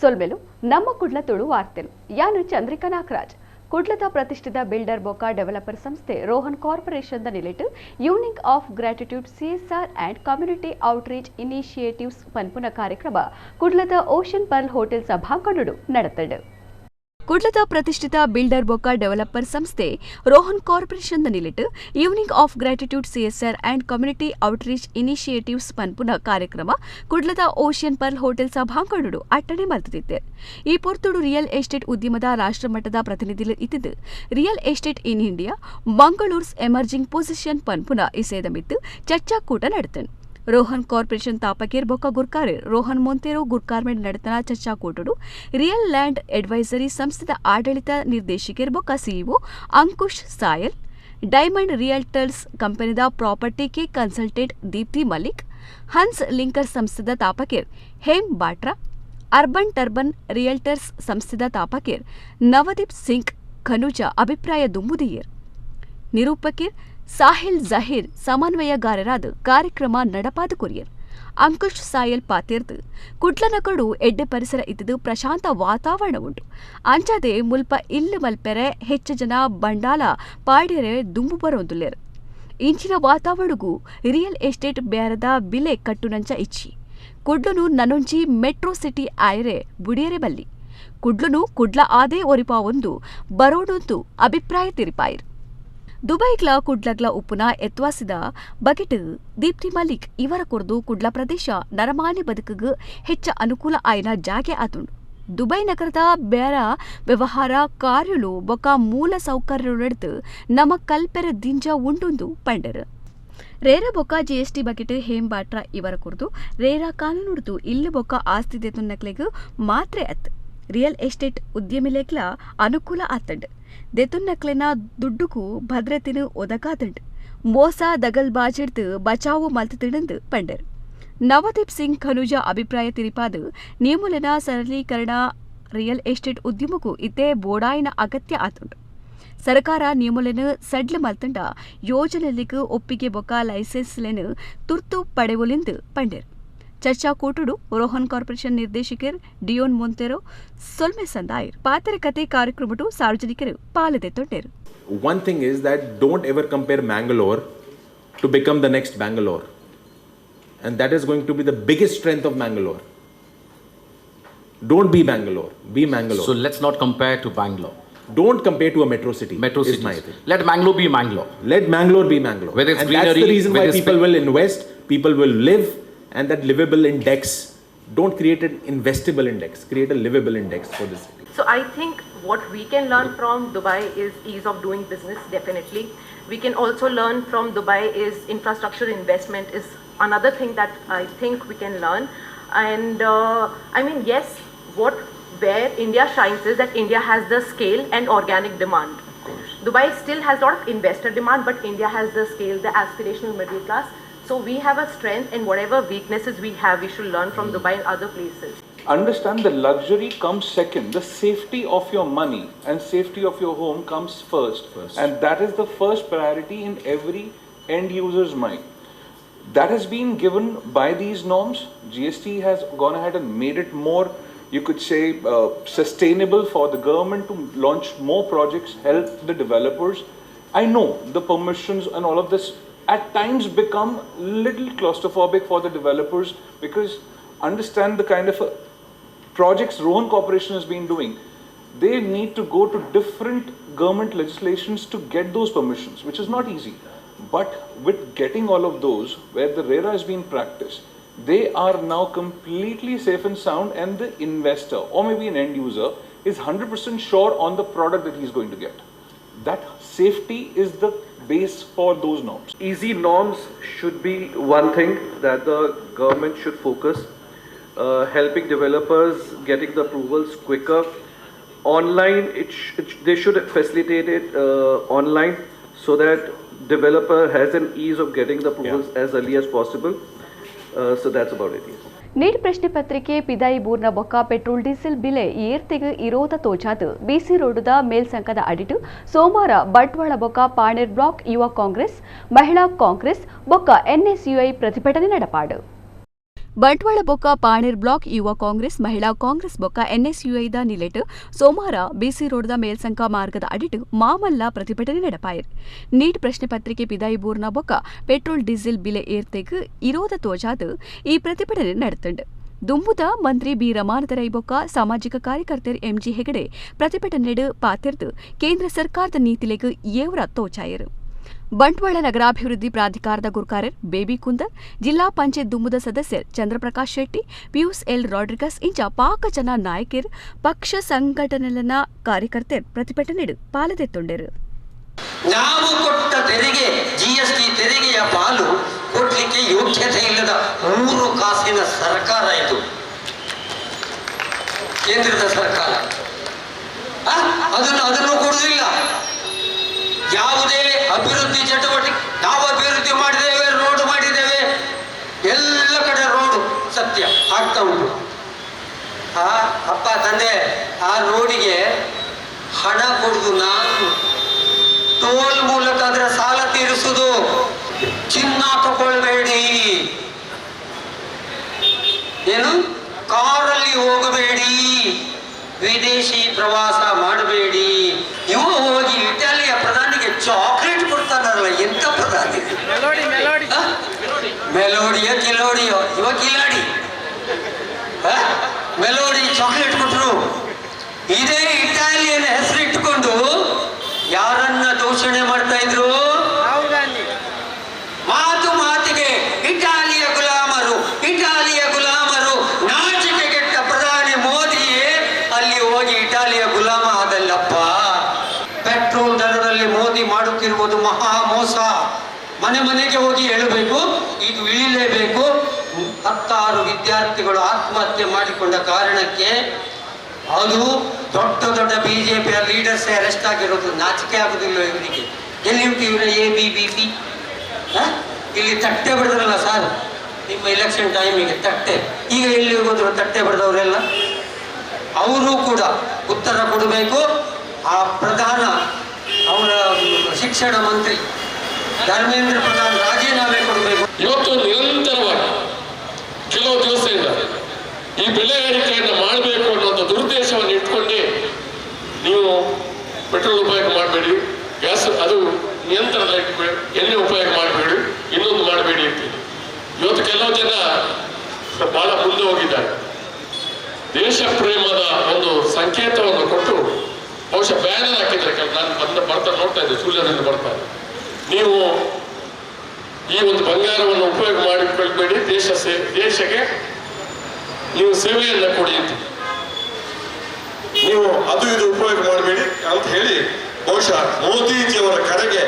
ಸೊಲ್ಮೆಲು. ನಮ್ಮ ಕುಡ್ಲ ತುಳು ವಾರ್ತೆಲು. ಯಾನು ಚಂದ್ರಿಕಾ ನಾಗರಾಜ್. ಕುಡ್ಲದ ಪ್ರತಿಷ್ಠಿತ ಬಿಲ್ಡರ್ ಬೊಕ್ಕ ಡೆವಲಪರ್ ಸಂಸ್ಥೆ ರೋಹನ್ ಕಾರ್ಪೊರೇಷನ್ ದ ನಿಲೆಟ್ Evening of Gratitude CSR and Community Outreach Initiatives ಪನ್ಪುನ ಕಾರ್ಯಕ್ರಮ ಕುಡ್ಲದ ocean pearl hotel ಸಭಾಂಗಣಡು ನಡತಂಡ್. ಕುಡ್ಲದ ಪ್ರತಿಷ್ಠಿತ ಬಿಲ್ಡರ್ ಬೊಕ್ಕ ಡೆವಲಪರ್ ಸಂಸ್ಥೆ ರೋಹನ್ ಕಾರ್ಪೊರೇಷನ್ ದ ನಿಲೆಟ್ Evening of Gratitude CSR and Community Outreach Initiatives ಪನ್ಪುನ ಕಾರ್ಯಕ್ರಮ ಕುಡ್ಲದ ocean pearl hotel ಸಭಾಂಗಣಡು ಅಟ್ಟಣೆ ಮಲ್ತಿದ್ದೆ. ಈ ಪೊರ್ತುಡು ರಿಯಲ್ ಎಸ್ಟೇಟ್ ಉದ್ಯಮದ ರಾಷ್ಟ್ರಮಟ್ಟದ ಪ್ರತಿನಿಧಿಲು ಇತ್ತಿದ್ದು, "Real Estate in India: Mangalore's Emerging Position" ಪನ್ಪುನ ಇಸಯದ ಮಿತ್ತು ಚರ್ಚಾಕೂಟ ನಡೆತಂಡ್. ರೋಹನ್ ಕಾರ್ಪೊರೇಷನ್ ತಾಪಕೇರ್ ಬೊಕ್ಕ ಗುರ್ಕಾರೆರ್ ರೋಹನ್ ಮೊಂತೇರೋ ಗುರ್ಕಾರ್ಮೆಡ್ ನಡೆತನ ಚರ್ಚಾಕೂಟಡು real land advisory ಸಂಸ್ಥೆದ ಆಡಳಿತ ನಿರ್ದೇಶಕರ್ ಬೊಕ್ಕ CEO Ankush Sayal, diamond realtors ಕಂಪನಿದ property K consultant Deepti Malik, ಹನ್ಸ್ ಲಿಂಕರ್ ಸಂಸ್ಥೆದ ತಾಪಕೇರ್ Hem Batra, urban turban realtors ಸಂಸ್ಥೆದ ತಾಪಕೇರ್ ನವದೀಪ್ ಸಿಂಗ್ ಖನುಜಾ ಅಭಿಪ್ರಾಯ ದುಂಬುದಿಯೇರ್. ನಿರೂಪಕಿರ್ ಸಾಹಿಲ್ ಜಹೀರ್ ಸಮನ್ವಯಗಾರರಾದ ಕಾರ್ಯಕ್ರಮ ನಡಪಾದ ಕೊರಿಯರ್. ಅಂಕುಶ್ ಸಾಯಲ್ ಪಾತೆರ್ದು, ಕುಡ್ಲನಗರಡು ಎಡ್ಡೆ ಪರಿಸರ ಇದ್ದದು, ಪ್ರಶಾಂತ ವಾತಾವರಣ ಉಂಟು. ಅಂಚಾದೆ ಮುಲ್ಪ ಇಲ್ಲು ಮಲ್ಪೆರೆ ಹೆಚ್ಚ ಜನ ಬಂಡಾಲ ಪಾಡ್ಯರೆ ದುಂಬು ಬರೋಂದುಲ್ಲೆರ್. ಇಂಚಿನ ವಾತಾವರಣಗೂ ರಿಯಲ್ ಎಸ್ಟೇಟ್ ಬೇರದ ಬಿಲೆ ಕಟ್ಟುನಂಚ ಇಚ್ಚಿ. ಕುಡ್ಲನು ನನೊಂಜಿ ಮೆಟ್ರೋ ಸಿಟಿ ಆಯರೆ ಬುಡಿಯರೆ ಬಲ್ಲಿ. ಕುಡ್ಲನು ಕುಡ್ಲ ಆದೇ ಒರಿಪಾವೊಂದು ಬರೋಡೊಂದು ಅಭಿಪ್ರಾಯ ತಿರಿಪಾಯಿರ್. ದುಬೈಗ್ಲ ಕುಡ್ಲಗ್ಲ ಉಪ್ಪುನ ಎತ್ವಾಸಿದ ಬಗೆಟ್ ದೀಪ್ತಿ ಮಲಿಕ್ ಇವರ ಕೊರ್ದು, ಕುಡ್ಲ ಪ್ರದೇಶ ನರಮಾನಿ ಬದುಕುಗ್ ಹೆಚ್ಚ ಅನುಕೂಲ ಆಯಿನ ಜಾಗೆ ಆತುಂಡು. ದುಬೈ ನಗರದ ಬೇರ ವ್ಯವಹಾರ ಕಾರ್ಯಲು ಬೊಕ ಮೂಲ ಸೌಕರ್ಯಲೆಡ್ದ್ ನಮ ಕಲ್ಪೆರೆ ದಿಂಜ ಉಂಡುಂದು ಪಂಡೆರ್. ರೇರಾ ಬೊಕ್ಕ ಜಿಎಸ್ಟಿ ಬಗೆಟ್ ಹೇಮ್ ಬಾಟ್ರಾ ಇವರ ಕೊರ್ದು, ರೇರಾ ಕಾನೂನುಡ್ದು ಇಲ್ಲು ಬೊಕ್ಕ ಆಸ್ತಿ ದೆತೊನ್ನಕ್ಲೆಗ್ ಮಾತ್ರೆ ಅತ್, ರಿಯಲ್ ಎಸ್ಟೇಟ್ ಉದ್ಯಮಿಲೆಗ್ಲ ಅನುಕೂಲ ಆತಂಡ್. ದೆತೊನ್ನಕ್ಲೆನ ದುಡ್ಡುಗು ಭದ್ರತೆನ್ ಒದಗಾದಂಡ್. ಮೋಸ ದಗಲ್ಬಾಜಿಡ್ದ್ ಬಚಾವು ಮಲ್ತುದುಂಡು ಪಂಡೆರ್. ನವದೀಪ್ ಸಿಂಗ್ ಖನುಜಾ ಅಭಿಪ್ರಾಯ ತಿರಿಪಾದ್, ನಿಯಮಲೆನ ಸರಳೀಕರಣ ರಿಯಲ್ ಎಸ್ಟೇಟ್ ಉದ್ಯಮಕ್ಕೂ ಇತ್ತೆ ಬೋಡಾಯಿನ ಅಗತ್ಯ ಆತುಂಡು. ಸರ್ಕಾರ ನಿಯಮಲೆನ್ ಸಡ್ಲ ಮಲ್ತಂಡ ಯೋಜನೆಲೆಗ್ ಒಪ್ಪಿಗೆ ಬೊಕ್ಕ ಲೈಸೆನ್ಸ್ಲೆನ್ ತುರ್ತು ಪಡೆವೊಲಿಂದು ಪಂಡೆರ್. ಚರ್ಚಾಕೂಟಡು ರೋಹನ್ ಕಾರ್ಪೊರೇಷನ್ ನಿರ್ದೇಶಕರ್ ಡಿಯೋನ್ ಮೊಂತೆರೋ ಸೊಲ್ಮೆ ಸಂದಾಯರ್. ಪಾತೆರಕತೆ ಕಾರ್ಯಕ್ರಮಟು ಸಾರ್ವಜನಿಕರು ಪಾಲುದೆತ್ತೊಂಡೆರು. One thing is that don't ever compare Mangalore to become the next Bangalore. And that is going to be the biggest strength of Mangalore. Don't be Bangalore, be Mangalore. So let's not compare to Bangalore. Don't compare to a metro city. Metro is cities. My thing. Let Mangalore be Mangalore. Let Mangalore be Mangalore. Whether it's And that's the greenery, reason why whether it's people will invest, people will live, and that livable index. Don't create an investable index, create a livable index for this city. So I think what we can learn from Dubai is ease of doing business, definitely. We can also learn from Dubai is infrastructure investment is another thing that I think we can learn. And I mean, yes, what where India shines is that India has the scale and organic demand. Dubai still has a lot of investor demand, but India has the scale, the aspirational middle class. So we have a strength, and whatever weaknesses we have, we should learn from Dubai and other places. Understand, the luxury comes second. The safety of your money and safety of your home comes first. First. And that is the first priority in every end user's mind. That has been given by these norms. GST has gone ahead and made it more, you could say, sustainable for the government to launch more projects, help the developers. I know the permissions and all of this at times become little claustrophobic for the developers, because understand the kind of projects Rohan Corporation has been doing. They need to go to different government legislations to get those permissions, which is not easy. But with getting all of those, where the RERA has been practiced, they are now completely safe and sound, and the investor or maybe an end user is 100% sure on the product that he's going to get. That safety is the base for those norms. Easy norms should be one thing that the government should focus, helping developers getting the approvals quicker. Online, they should facilitate it online so that developer has an ease of getting the approvals as early as possible. So that's about it, yes. NEET ಪ್ರಶ್ನೆ ಪತ್ರಿಕೆ ಪಿದಾಯಿ ಬೂರ್ನ ಬೊಕ್ಕ petrol diesel ಬಿಲೆ ಏರ್ತೆಗ್ ಇರೋದ ತೋಜಾದ್ ಬಿಸಿ ರೋಡುದ ಮೇಲ್ಸಂಕದ ಅಡಿಟು ಸೋಮವಾರ ಬಂಟ್ವಾಳ ಬೊಕ್ಕ ಪಾಣೇರ್ block ಯುವ Congress, ಮಹಿಳಾ ಕಾಂಗ್ರೆಸ್ ಬೊಕ್ಕ ಎನ್ಎಸ್ಯುಐ ಪ್ರತಿಭಟನೆ ನಡಪಾಡು. Bantwal ಬೊಕ್ಕ ಪಾಣೇರ್ ಬ್ಲಾಕ್ ಯುವ ಕಾಂಗ್ರೆಸ್, ಮಹಿಳಾ ಕಾಂಗ್ರೆಸ್ ಬೊಕ್ಕ ಎನ್ಎಸ್ಯುಐದ ನಿಲೆಟ್ ಸೋಮವಾರ ಬಿಸಿ ರೋಡ್ದ ಮೇಲ್ಸಂಕ ಮಾರ್ಗದ ಅಡಿಟ್ ಮಾಮಲ್ಲ ಪ್ರತಿಭಟನೆ ನಡೆಪಾಯರ್. ನೀಟ್ ಪ್ರಶ್ನೆ ಪತ್ರಿಕೆ ಪಿದಾಯಿ ಬೂರ್ನ ಬೊಕ್ಕ ಪೆಟ್ರೋಲ್ ಡೀಸೆಲ್ ಬಿಲೆ ಏರ್ತೆಗ್ ಇರೋದ ತೋಜಾದ್ ಈ ಪ್ರತಿಭಟನೆ ನಡೆತುಂಡು. ದುಂಬುದ ಮಂತ್ರಿ ಬಿ ರಮಾನಾಥ ರೈ ಬೊಕ್ಕ ಸಾಮಾಜಿಕ ಕಾರ್ಯಕರ್ತೆರ್ ಎಂಜಿ ಹೆಗಡೆ ಪ್ರತಿಭಟನೆಡ್ ಪಾತೆರ್ದು ಕೇಂದ್ರ ಸರ್ಕಾರದ ನೀತಿಲೆಗ್ ಏವ್ರ ತೋಚಾಯರು. ಬಂಟ್ವಾಳ ನಗರಾಭಿವೃದ್ಧಿ ಪ್ರಾಧಿಕಾರದ ಗುರ್ಕಾರರ್ ಬೇಬಿ ಕುಂದರ್, ಜಿಲ್ಲಾ ಪಂಚಾಯತ್ ದುಂಬುದ ಸದಸ್ಯರ್ ಚಂದ್ರಪ್ರಕಾಶ್ ಶೆಟ್ಟಿ, ಪಿಯೂಸ್ ಎಲ್ ರಾಡ್ರಿಗಸ್ ಇಂಚ ಪಾಕ ಜನ ನಾಯಕರ್, ಪಕ್ಷ ಸಂಘಟನೆಲ ಕಾರ್ಯಕರ್ತೆರ್ ಪ್ರತಿಭಟನೆಡ್ ಪಾಲದೆತ್ತೊಂಡೆರು. ನಾವು ಕೊಟ್ಟ ತೆರಿಗೆ, ಜಿಎಸ್ಟಿ ತೆರಿಗೆಯ ಪಾಲು ಕೊಡ್ಲಿಕ್ಕೆ ಯೋಗ್ಯತೆ ಇಲ್ಲದ 3 ಕಾಸಿನ ಸರ್ಕಾರ ಇದು, ಕೇಂದ್ರದ ಸರ್ಕಾರ. ಅದನ್ನು ಕೊಡುವುದಿಲ್ಲ. ಯಾವುದೇ ಅಭಿವೃದ್ಧಿ ಚಟುವಟಿಕೆ, ನಾವು ಅಭಿವೃದ್ಧಿ ಮಾಡಿದ್ದೇವೆ, ರೋಡ್ ಮಾಡಿದ್ದೇವೆ, ಎಲ್ಲ ಕಡೆ ರೋಡು ಸತ್ಯ ಆಗ್ತಾ ಉಂಟು. ಆ ಅಪ್ಪ ತಂದೆ ಆ ರೋಡಿಗೆ ಹಣ ಕೊಡುದು ನಾನು, ಟೋಲ್ ಮೂಲಕ ಅದರ ಸಾಲ ತೀರಿಸುವುದು. ಚಿನ್ನ ತಗೊಳ್ಬೇಡಿ, ಏನು ಕಾರಲ್ಲಿ ಹೋಗಬೇಡಿ, ವಿದೇಶಿ ಪ್ರವಾಸ ಮಾಡಬೇಡಿ. ಇವ ಹೋಗಿ ಇಟಾಲಿಯ ಪ್ರಧಾನಿಗೆ ಚಾಕ್ಲೇಟ್ ಕೊಡ್ತಾನಲ್ಲ, ಎಂತ ಪ್ರಧಾನಿ? ಮೆಲೋಡಿಯೋ ಕಿಲೋಡಿಯೋ, ಇವ ಕಿಲಾಡಿ ಮೆಲೋಡಿ ಚಾಕ್ಲೇಟ್ ಕೊಟ್ಟರು. ಇದೇ ಇಟಾಲಿಯನ್ ಹೆಸರಿಟ್ಟುಕೊಂಡು ಯಾರನ್ನ ದೂಷಣೆ ಮಾಡ್ತಾ ಇದ್ರು? ಮಾತು ಮಾತಿಗೆ ಇಟಾಲಿಯ ಗುಲಾಮರು, ಇಟಾಲಿಯ ಗುಲಾಮರು. ನಾಚಿಕೆಗೆಟ್ಟ ಪ್ರಧಾನಿ ಮೋದಿಯೇ ಅಲ್ಲಿ ಹೋಗಿ ಇಟಾಲಿಯ ಗುಲಾಮ ಆದಲ್ಲಪ್ಪ. ಪೆಟ್ರೋಲ್ ದರದಲ್ಲಿ ಮೋದಿ ಮಾಡುತ್ತಿರುವುದು ಮಹಾ ಮೋಸ. ಮನೆ ಮನೆಗೆ ಹೋಗಿ ಹೇಳಬೇಕು, ಇದು ಇಳಿಲೇಬೇಕು. 16 ವಿದ್ಯಾರ್ಥಿಗಳು ಆತ್ಮಹತ್ಯೆ ಮಾಡಿಕೊಂಡ ಕಾರಣಕ್ಕೆ ಅದು ದೊಡ್ಡ ದೊಡ್ಡ ಬಿಜೆಪಿಯ ಲೀಡರ್ಸ್ ಅರೆಸ್ಟ್ ಆಗಿರೋದು ನಾಚಿಕೆ ಆಗುದಿಲ್ಲ ಇವರಿಗೆ. ಎಲ್ಲಿ ಉಂಟು ಇವರ A B B P? ಇಲ್ಲಿ ತಟ್ಟೆ ಬಡ್ದ್ರಲ್ಲ ಸರ್ ನಿಮ್ಮ ಎಲೆಕ್ಷನ್ ಟೈಮಿಗೆ, ತಟ್ಟೆ. ಈಗ ಎಲ್ಲಿ ಹೋದ್ರು ತಟ್ಟೆ ಬಡ್ದವರೆಲ್ಲ? ಅವರು ಕೂಡ ಉತ್ತರ ಕೊಡಬೇಕು. ಆ ಪ್ರಧಾನ, ಅವರ ಶಿಕ್ಷಣ ಮಂತ್ರಿ ಧರ್ಮೇಂದ್ರ ಪ್ರಧಾನ್ ರಾಜೀನಾಮೆ ಕೊಡಬೇಕು. ಇವತ್ತು ನಿರಂತರವಾಗಿ ಕೆಲವು ದಿವಸದಿಂದ ಈ ಬೆಲೆ ಏರಿಕೆಯನ್ನು ಮಾಡಬೇಕು ಅನ್ನುವಂಥ ದುರುದ್ದೇಶವನ್ನು ಇಟ್ಕೊಂಡೇ ನೀವು ಪೆಟ್ರೋಲ್ ಉಪಯೋಗ ಮಾಡಬೇಡಿ, ಗ್ಯಾಸ್ ಅದು ನಿಯಂತ್ರಣ ಎಣ್ಣೆ ಉಪಯೋಗ ಮಾಡಬೇಡಿ, ಇನ್ನೊಂದು ಮಾಡಬೇಡಿ ಅಂತೀನಿ. ಇವತ್ತು ಕೆಲವು ಜನ ಬಹಳ ಮುಂದೆ ಹೋಗಿದ್ದಾರೆ. ದೇಶ ಪ್ರೇಮದ ಒಂದು ಸಂಕೇತವನ್ನು ಕೊಟ್ಟು ಬಹುಶಃ ಬ್ಯಾನರ್ ಹಾಕಿದ್ದಾರೆ. ನಾನು ಬಂದ ಬರ್ತಾ ನೋಡ್ತಾ ಇದ್ದೆ, ಸೂರ್ಯದಿಂದ ಬರ್ತಾ, ನೀವು ಈ ಒಂದು ಬಂಗಾರವನ್ನು ಉಪಯೋಗ ಮಾಡಿಕೊಳ್ಬೇಡಿ, ದೇಶಕ್ಕೆ ನೀವು ಸೇವೆಯನ್ನು ಕೊಡಿ ಅಂತ, ನೀವು ಅದು ಇದು ಉಪಯೋಗ ಮಾಡಬೇಡಿ ಅಂತ ಹೇಳಿ ಬಹುಶಃ ಮೋದಿಜಿಯವರ ಕರೆಗೆ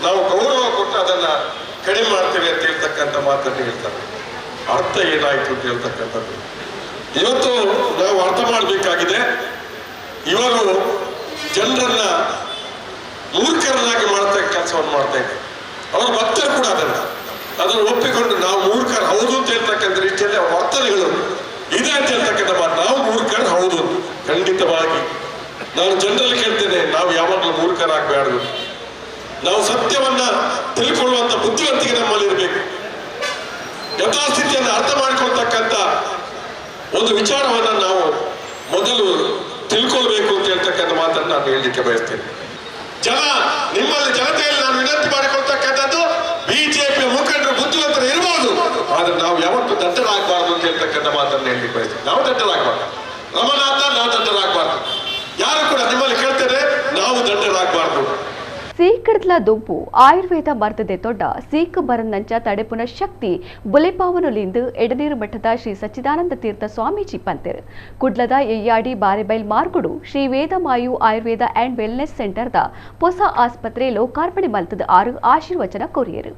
ನಾವು ಗೌರವ ಕೊಟ್ಟು ಅದನ್ನ ಕಡಿಮೆ ಮಾಡ್ತೇವೆ ಅಂತ ಹೇಳ್ತಕ್ಕಂಥ ಮಾತನ್ನು ಹೇಳ್ತಾರೆ. ಅರ್ಥ ಏನಾಯ್ತು ಅಂತ ಹೇಳ್ತಕ್ಕಂಥದ್ದು ಇವತ್ತು ನಾವು ಅರ್ಥ ಮಾಡಬೇಕಾಗಿದೆ. ಇವರು ಜನರನ್ನ ಮೂರ್ಖರನ್ನಾಗಿ ಮಾಡ್ತಾ ಕೆಲಸವನ್ನು ಮಾಡ್ತಾ ಇದ್ದಾರೆ. ಅವರ ಭಕ್ತರು ಕೂಡ ಅದನ್ನು ಒಪ್ಪಿಕೊಂಡು ನಾವು ಮೂರ್ಖರು ಹೌದು ಅಂತ ಹೇಳ್ತಕ್ಕಂಥ ರೀತಿಯಲ್ಲಿ ಅವರ ವರ್ತನೆಗಳು ಇದೆ ಅಂತ ಹೇಳ್ತಕ್ಕಂಥ ಮಾತು, ನಾವು ಮೂರ್ಖರು ಹೌದು. ಖಂಡಿತವಾಗಿ ನಾನು ಜನರಲ್ಲಿ ಕೇಳ್ತೇನೆ, ನಾವು ಯಾವಾಗಲೂ ಮೂರ್ಖರಾಗಬಾರ್ದು. ನಾವು ಸತ್ಯವನ್ನ ತಿಳ್ಕೊಳ್ಳುವಂತ ಬುದ್ಧಿವಂತಿಕೆ ನಮ್ಮಲ್ಲಿ ಇರಬೇಕು. ಯಥಾಸ್ಥಿತಿಯನ್ನು ಅರ್ಥ ಮಾಡಿಕೊಳ್ತಕ್ಕಂಥ ಒಂದು ವಿಚಾರವನ್ನ ನಾವು ಮೊದಲು ತಿಳ್ಕೊಳ್ಬೇಕು ಅಂತ ಹೇಳ್ತಕ್ಕಂಥ ಮಾತನ್ನು ನಾನು ಹೇಳಲಿಕ್ಕೆ ಬಯಸ್ತೇನೆ. ಜನ ನಿಮ್ಮಲ್ಲಿ ಜನತೆಯಲ್ಲಿ ನಾನು ವಿನಂತಿ ಮಾಡಿಕೊಳ್ತಕ್ಕಂಥದ್ದು, ಬಿಜೆಪಿ ಮುಖಂಡರು ಬುದ್ಧಿವಂತರು ಇರಬಹುದು, ಆದ್ರೆ ನಾವು ಯಾವತ್ತೂ ದಡ್ಡರಾಗಬಾರ್ದು ಅಂತ ಹೇಳ್ತಕ್ಕಂಥ ಮಾತನ್ನು ಹೇಳಲಿಕ್ಕೆ ಬಯಸ್ತೇನೆ. ನಾವು ದಡ್ಡರಾಗಬಾರ್ದು ರಮನಾಥ, ನಾವು ದಡ್ಡರಾಗಬಾರ್ದು. ಯಾರು ಕೂಡ ನಿಮ್ಮಲ್ಲಿ ಕೇಳ್ತೇನೆ, ನಾವು ದಡ್ಡರಾಗಬಾರ್ದು. ಸೀಕಡ್ಲ ದುಂಪು ಆಯುರ್ವೇದ ಮರ್ದದೆ ದೊಡ್ಡ ಸೀಕ್ ಬರನ್ನಂಚ ತಡೆಪುನ ಶಕ್ತಿ ಬುಲೆಪಾವನುಲಿಂದು ಎಡನೀರು ಮಠದ ಶ್ರೀ ಸಚ್ಚಿದಾನಂದ ತೀರ್ಥ ಸ್ವಾಮೀಜಿ ಪಂತೆರ್. ಕುಡ್ಲದ ಎಯ್ಯಾಡಿ ಬಾರೆಬೈಲ್ ಮಾರ್ಗುಡು ಶ್ರೀ ವೇದಮಾಯು ಆಯುರ್ವೇದ ಆ್ಯಂಡ್ ವೆಲ್ನೆಸ್ ಸೆಂಟರ್ದ ಹೊಸ ಆಸ್ಪತ್ರೆ ಲೋಕಾರ್ಪಣೆ ಮಲ್ತದ 6 ಆಶೀರ್ವಚನ ಕೊರಿಯರು.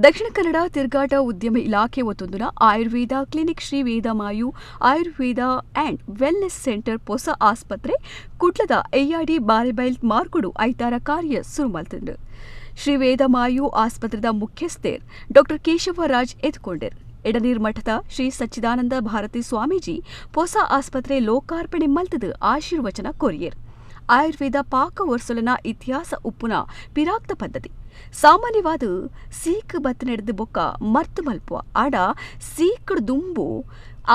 ದಕ್ಷಿಣ ಕನ್ನಡ ತಿರುಗಾಟ ಉದ್ಯಮ ಇಲಾಖೆ ಒತ್ತೊಂದುನ Ayurveda clinic Shri Vedamayu Ayurveda and wellness centre ಹೊಸ ಆಸ್ಪತ್ರೆ ಕುಡ್ಲದ ಎಯ್ಯಾಡಿ ಬಾರೆಬೈಲ್ ಮಾರ್ಗುಡು ಐತಾರ ಕಾರ್ಯ ಸುರುಮಲ್ತಂಡು. ಶ್ರೀ ವೇದಮಾಯು ಆಸ್ಪತ್ರೆದ ಮುಖ್ಯಸ್ಥೇರ್ ಡಾಕ್ಟರ್ ಕೇಶವರಾಜ್ ಎದ್ಕೊಂಡರ್. ಎಡನೀರ್ ಮಠದ ಶ್ರೀ ಸಚ್ಚಿದಾನಂದ ಭಾರತಿ ಸ್ವಾಮೀಜಿ ಹೊಸ ಆಸ್ಪತ್ರೆ ಲೋಕಾರ್ಪಣೆ ಮಲ್ತದು ಆಶೀರ್ವಚನ ಕೊರಿಯರ್. ಆಯುರ್ವೇದ ಪಾಕ ವರ್ಷಲನ ಇತಿಹಾಸ ಉಪ್ಪುನ ಪಿರಾಕ್ತ ಪದ್ಧತಿ. ಸಾಮಾನ್ಯವಾದ ಸೀಕ್ ಬತ್ತನೆಡ್ದು ಬೊಕ್ಕ ಮರ್ತು ಮಲ್ಪುವ ಆಡ ಸೀಕ್ ದುಂಬು